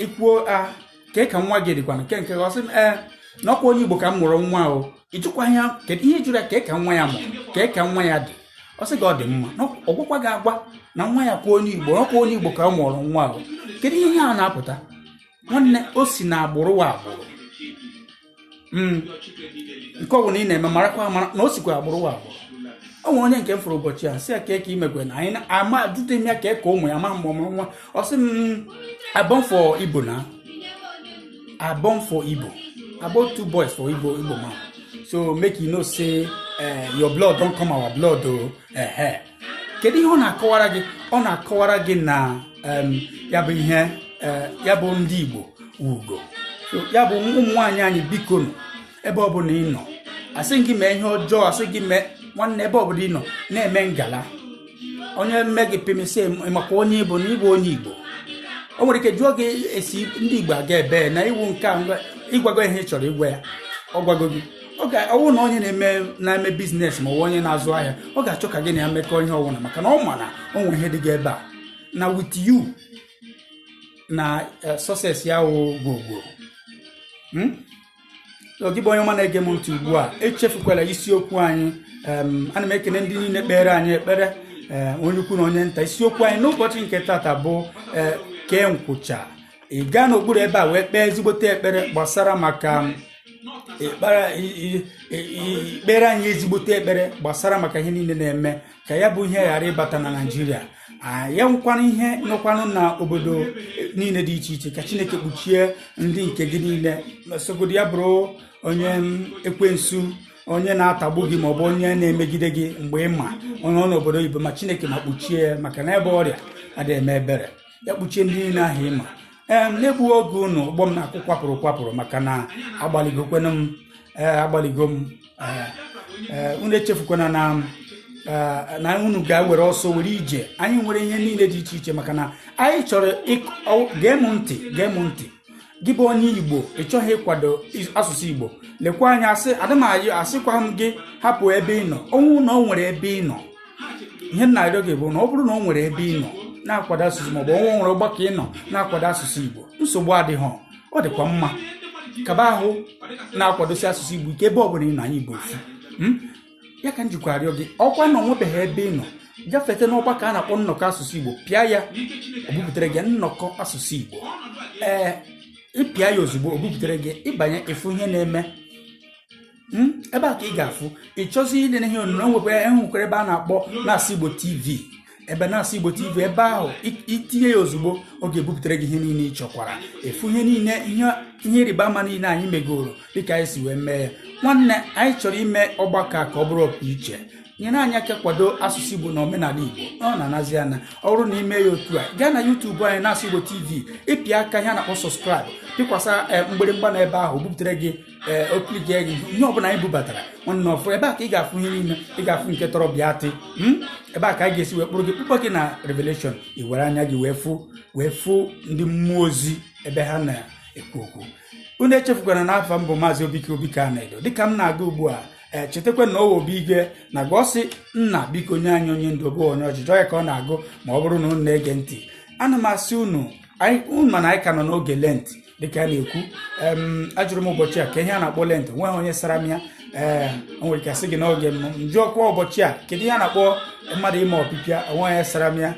Ikwuo a kee ka nwa gị dịkwana nke nke, ọ sị m, ee, na ọkwa onye Igbo ka m mụrụ nwa. O ịjụkwa ya kedu ihe jụrụ ya, kee ka nwa ya mụrụ, kee ka nwa ya dị, ọ sị gị ọ dị mma. Na ọ gwakwa gị agwa na nwa ya kwa onye Igbo, ọkwa onye Igbo ka ọ mụrụ nwa. O kedu ihe a na-apụta, nwanne? O si na agbụrụ wa agbụrụ. Nke ọ bụla ị na-eme, marakwa amara na o sikwa agbụrụ wa agbụrụ. O nwere onye nke m fụrụ ụbọchị a, sị ya ka ka imekwe na anyị ama jute m ya ka ka ụmụ ya ma mgbe ọmụrụ nwa. Ọ sị m, "I born for Igbo na I born for Igbo. I born two boys for Igbo, Igbo man. So make you know say your blood don come our blood o." Ehe, kedu ihe ọ na-akọwara gị? Ọ na-akọwara gị na ya bụ ihe, ya bụ ndị Igbo ugo. So ya bụ ụmụ nwaanyị anyị, biko nụ, ebe ọbụla ị nọ, asị gị mee ihe ọjọọ, asị gị mee, nwanne, ebe ọbụla ị nọ na-eme ngala, onye mme gị pimisi maka onye Igbo na ịbụ onye Igbo, o nwere ike jụọ gị esi ndị Igbo aga ebe na iwu nke a ịgwago ihe ị chọrọ ịgwa ya, ọ gwago gị. Ọ ga ọwụ na onye na-eme business ma ọ bụ onye na-azụ ahịa, ọ ga-achọ ka gị na ya mekọọ ihe ọwụna, maka na ọ ma na o nwere ihe dị gị ebe a na with you na success ya wụ gwogwo. So gị bụ onye ọma na-ege m ntị ugbu a, echefukwala isiokwu anyị. Ana m ekene ndị niile kpere anyị ekpere, onye ukwu na onye nta. Isiokwu anyị n'ụbọchị nke tata bụ kee nkwụcha. Ị gaa n'okpuru ebe a wee kpee ezigbote ekpere gbasara maka ikpere anyị ezigbote ekpere gbasara maka ihe niile na-eme, ka ya bụ ihe ghara ịbata na Naijiria. Ya nwekwana ihe nọkwanụ na obodo niile dị iche iche, ka Chineke kpuchie ndị nke gị niile. Sogodo ya bụrụ onye ekwensu, onye na-atagbu gị maọbụ onye na-emegide gị mgbe ị ma onye ọ n'obodo oyibo, ma Chineke ma kpuchie ya, maka na ebe ọrịa adịghị eme ebere. Ya kpuchie ndị niile ahụ ịma. Ee, na-egbughị oge unu, ụgbọ m na-akwụ kwapụrụ kwapụrụ, maka na agbaligokwenụ m. Ee, agbaligo m. Ee, unu echefukwana na unu ga-ewere ọsọ were ije. Anyị nwere ihe niile dị iche iche, maka na anyị chọrọ gee m ntị, gee m ntị, gị bụ onye Igbo, ị chọghị ịkwado asụsụ Igbo, lekwa anya. Asị adịm asịkwa m gị hapụ ebe ị nọ. Ọnwụ na o nwere ebe ị nọ, ihe m na-arịọ gị bụ na ọ bụrụ na o nwere ebe ị nọ na-akwado asụsụ, maọbụ ọnwa nwere ọgbakọ ị nọ na-akwado asụsụ Igbo, nsogbu adịghị, ọ dịkwa mma. Kaba ahụ na-akwadosi asụsụ Igbo ike ebe ọ bụla ị nọ. Anyị Igbo ofu. Ya ka m jikwa arịọ gị, ọkwa na onwebeghị ebe ị nọ, gafete n'ọgbakọ a na-akpọ nnọkọ asụsụ Igbo. Pịa ya, o buputere gị nnọkọ asụsụ Igbo. Ee, ịpịa ya ozugbo, o buputere gị, ịbanye, ịfụ ihe na-eme. Ebe a ka ị ga-afụ. Ị chọzi ile ihe onyonyo, nwekwara enwekwara ebe a na-akpọ na-asụ Igbo TV. Ebe na-asụ Igbo TV ebe ahụ, itinye ya ozugbo, ọ ga-ebupụtara gị ihe niile ị chọkwara efu, ihe niile, ihe ịrịba ama niile anyị megoro dịka anyị si wee mee ya. Nwanne, anyị chọrọ ime ọgbakọ a ka ọ bụrụ ọpụ iche. Nyere anyị aka kwado asụsụ Igbo na omenala Igbo. Ọ na-anazi ana. Ọ bụrụ na ime ya otu a, gaa na YouTube anyị, na-asụ Igbo TV, ịpịa aka ihe a na-akpọ subscribe, pịkwasa mgbịrịmgba n'ebe ahụ, buputere gị okirike gị ihe ọbụla anyị bubatara. Nwanne, ọfụ ebe a ka ị ga-afụ ihe niile. Ị ga-afụ nke tọrọ bịa tị ebe a ka anyị ga-esi wee kpụrụ gị, kpụkpọ gị na Revelation. I were anya gị wee fụ ndị mmụọ ozi ebe ha na-ekwu okwu. Unu echefukwana na afa mbụ Maazị Obike Obike Anaedo. Dịka m na-aga ugbu a, ee, chetakwa na ọwa obi igwe na gọsị nna, biko nye anyị onye ndu bụ onye ọchịchị ya ka ọ na-agụ. Ma ọ bụrụ na unu na-ege ntị, ana m asị unu, anyị unu mana anyị ka nọ n'oge Lent dịka a na-ekwu. Ajụrụ m ụbọchị a ka ihe a na-akpọ Lent, nweghị onye sara m ya. Ee, o nwere ike asị gị n'oge m njụọkwa ụbọchị a, kedu ihe a na-akpọ mmadụ ime ọpịpịa? Onwe onye sara m ya.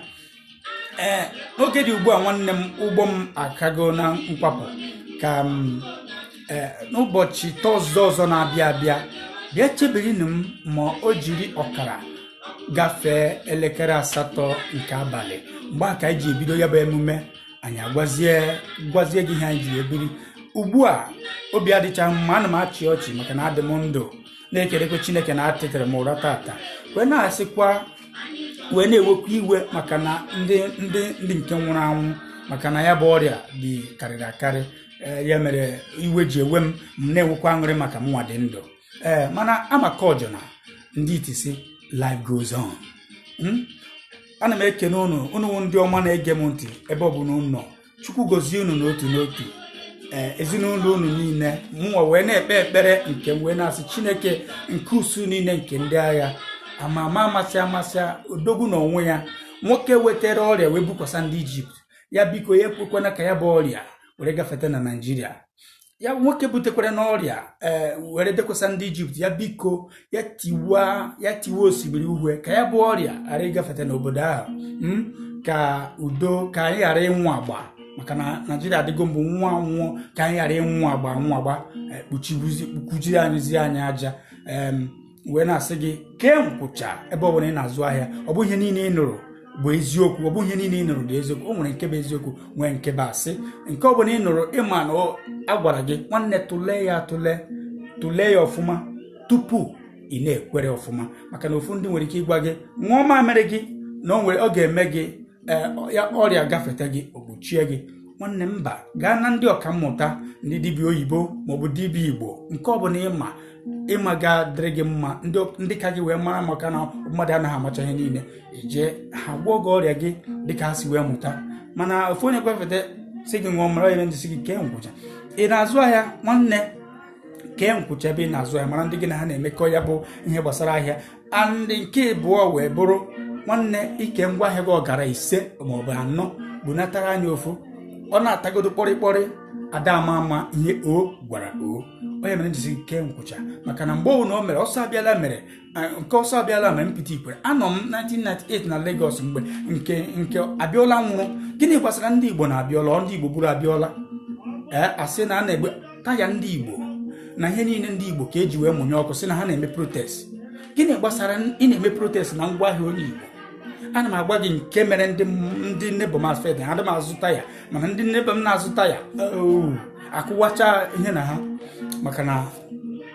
Ee, n'oge dị ugbu a, nwanne m, ụgbọ m akago na nkwapụ ka m ee n'ụbọchị Thursday ọzọ na-abịa abịa. Bịa chebirinu m ma o jiri ọkara gafee elekere 8 nke abalị. Mgbe a ka anyị ji ebido ya bụ emume. Anyị agwazie gwazie gị ihe anyị ji ebiri ugbu a. Obi adịcha mma, ana m achị ọchị maka na adị m ndụ, na-ekelekwe Chineke na atịtịrị m ụra tata, wee na-asịkwa, wee na-ewekwa iwe maka na ndị nke nwụrụ anwụ, maka na ya bụ ọrịa dị karịrị akarị. Ya mere iwe ji ewe m. M na-enwekwa aṅụrị maka m nwa dị ndụ. Ee, mana amaka ọjọ na ndị itisi, life goes on. Ana m ekene unu, unu wụ ndị ọma na-ege m ntị ebe ọ bụ na unu nọ. Chukwu gozie unu n'otu n'otu, ee, ezinụlọ unu niile. Mụnwa wee na-ekpe ekpere nke m, wee na-asị Chineke nke usu niile nke ndị agha, ama ama, amasị amasị, odogwu na onwe ya, nwoke wetara ọrịa wee bukwasa ndị Ijipt, ya biko ya ekwekwana ka ya bụ ọrịa were gafete na Naijiria. Ya nwoke butekwara n'ọrịa, ee, were dekwasa ndị Ijipt, ya biko ya tiwa, ya tiwa osimiri uhie ka ya bụ ọrịa ghara ịgafete n'obodo ahụ, ka udo, ka anyị ghara ịnwụ agba, maka na Naijiria adịgo mbụ nwa nwụọ, ka anyị ghara ịnwụ agba, nwụ agba kpuchibuzi kpuchiri anyịzi anyị aja. Wee na-asị gị kee nkwụcha ebe ọ bụla ị na-azụ ahịa. Ọ bụ ihe niile ị nụrụ bụ eziokwu, ọ bụ ihe niile ị nụrụ dị eziokwu. O nwere nke bụ eziokwu, nwee nke bụ asị. Nke ọ bụla ị nụrụ, ịma na a gwara gị, nwanne, tụlee ya, atụle, tụlee ya ọfụma tupu ị na-ekwere ọfụma, maka na ofu ndị nwere ike ịgwa gị ṅụọ mamịrị gị na o nwere ọ ga-eme gị, ee, ya ọrịa gafete gị, o gbochie gị. Nwanne, mba, gaa na ndị ọkammụta, ndị dibịa oyibo maọbụ dibịa Igbo, nke ọbụla ịma ịma ga-adịrị gị mma, ndị ka gị wee mara, maka na mmadụ anaghị amacha ihe niile. Ije ha gwọọ gị ọrịa gị dịka ha si wee mụta. Mana ofu onye gwafete si gị ṅụọ mara ebe ndị si gị kee nkwụcha. Ị na-azụ ahịa, nwanne, kee nkwụcha ebe ị na-azụ ahịa, mara ndị gị na ha na-emekọ ya bụ ihe gbasara ahịa. Andị nke ịbụọ wee bụrụ, nwanne, ike ngwa ahịa gị ọgara 5 maọbụ 4, bunatara anyị ofu. Ọ na-atagodo kpọrịkpọrị, ada ama ama ihe o gwara o onye mere njisi kee nkwụcha, maka na mgbe ọbụla o mere ọsọ abịala mere nke ọsọ abịala mere mpịta ikwere. Anọ m 1998 na Lagos mgbe nke Abịọla nwụrụ. Gịnị gbasara ndị Igbo na Abịọla? Ọ ndị Igbo gburu Abịọla. Ee, asị na a na-egbe taya ndị Igbo na ihe niile ndị Igbo ka eji wee mụnye ọkụ, sị na ha na-eme protest. Gịnị gbasara ị na-eme protest na ngwaahịa onye Igbo? Ana m agwa gị nke mere ndị neighbour m afed ha adị m azụ taya, mana ndị neighbour m na-azụ taya oo, akụwacha ihe na ha, maka na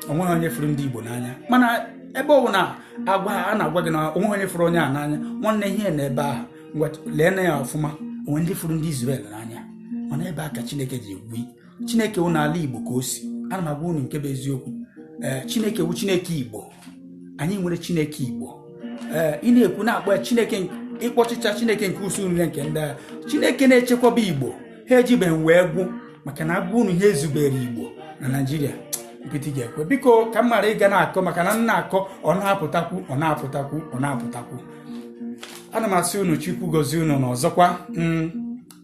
onweghị onye fụrụ ndị Igbo n'anya. Mana ebe ọ bụ na agwa a na-agwa gị na onweghị onye fụrụ onye a n'anya, nwanne, ihe na ebe ahụ, ngwa lee na ya ọfụma. Onwe ndị fụrụ ndị Israel n'anya, mana ebe a ka Chineke ji egwu. Chineke wụ n'ala Igbo ka o si. Ana m agwa unu nke bụ eziokwu. Ee, Chineke wụ Chineke Igbo. Anyị nwere Chineke Igbo. Ee, ị na-ekwu na-akpọ ya Chineke, ịkpọchicha Chineke nke usuu niile nke ndị agha, Chineke na-echekwaba Igbo, ha ejibeghị wee gwụ, maka na agwa unu ihe ezubere Igbo na Naijiria. Nkịtị ga-ekwe, biko, ka m ghara ịga na-akọ, maka na m na-akọ, ọ na-apụtakwu, ọ na-apụtakwu, ọ na-apụtakwu. Ana m asị unu Chukwu gozie unu. Na ọzọkwa,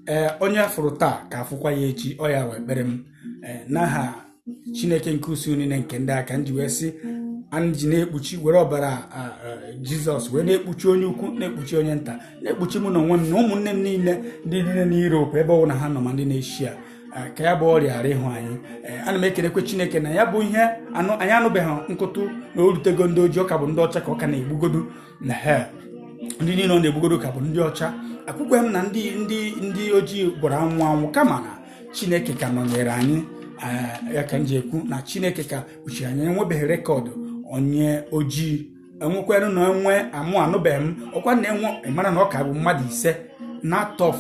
ee, onye afụrụ taa ka afụkwa ya echi. Ọ ya wee ekpere m, ee, n'aha Chineke nke usuu niile nke ndị aka m ji wee sị anyị ji na-ekpuchi were ọbara Jizọs wee na-ekpuchi onye ukwu, na-ekpuchi onye nta, na-ekpuchi mụ na onwe m na ụmụnne m niile, ndị niile na Europe, ebe ọbụla ha nọ, ma ndị na-Eshia, ka ya bụ ọrịa ghara ịhụ anyị. Ana m ekelekwe Chineke na ya bụ ihe anyị anụbeghị nkụtụ na o rutego ndị ojii. Ọka bụ ndị ọcha ka ọ ka na-egbugodu na he. Ndị niile ọ na-egbugoro ka bụ ndị ọcha. Akwụkwọ m na ndị ojii gwara anwụ anwụ, kama na Chineke ka nọnyere anyị. Ya ka m ji ekwu na Chineke ka kpuchiri anyị. Enwebeghị record onye ojii enwekwanụ na enwe amụ anụbeghị m ọkwa na enwe. Mara na ọ ka bụ mmadụ 5 na out of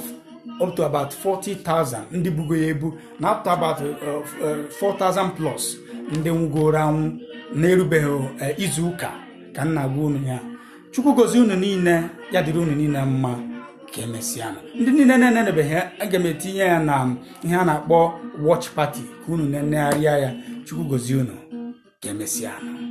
up to about 40,000 ndị bugo ya ebu, na up to about 4,000 plus ndị nwugoro anwụ na-erubeghị izu ụka ka m na-agwa unu ya. Chukwu gozie unu niile, ya dịrị unu niile mma. Ka emesịanụ. Ndị niile na-enenebeghị, aga m etinye ya na ihe a na-akpọ watch party ka unu nenegharịa ya. Chukwu gozie unu. Ka emesịanụ.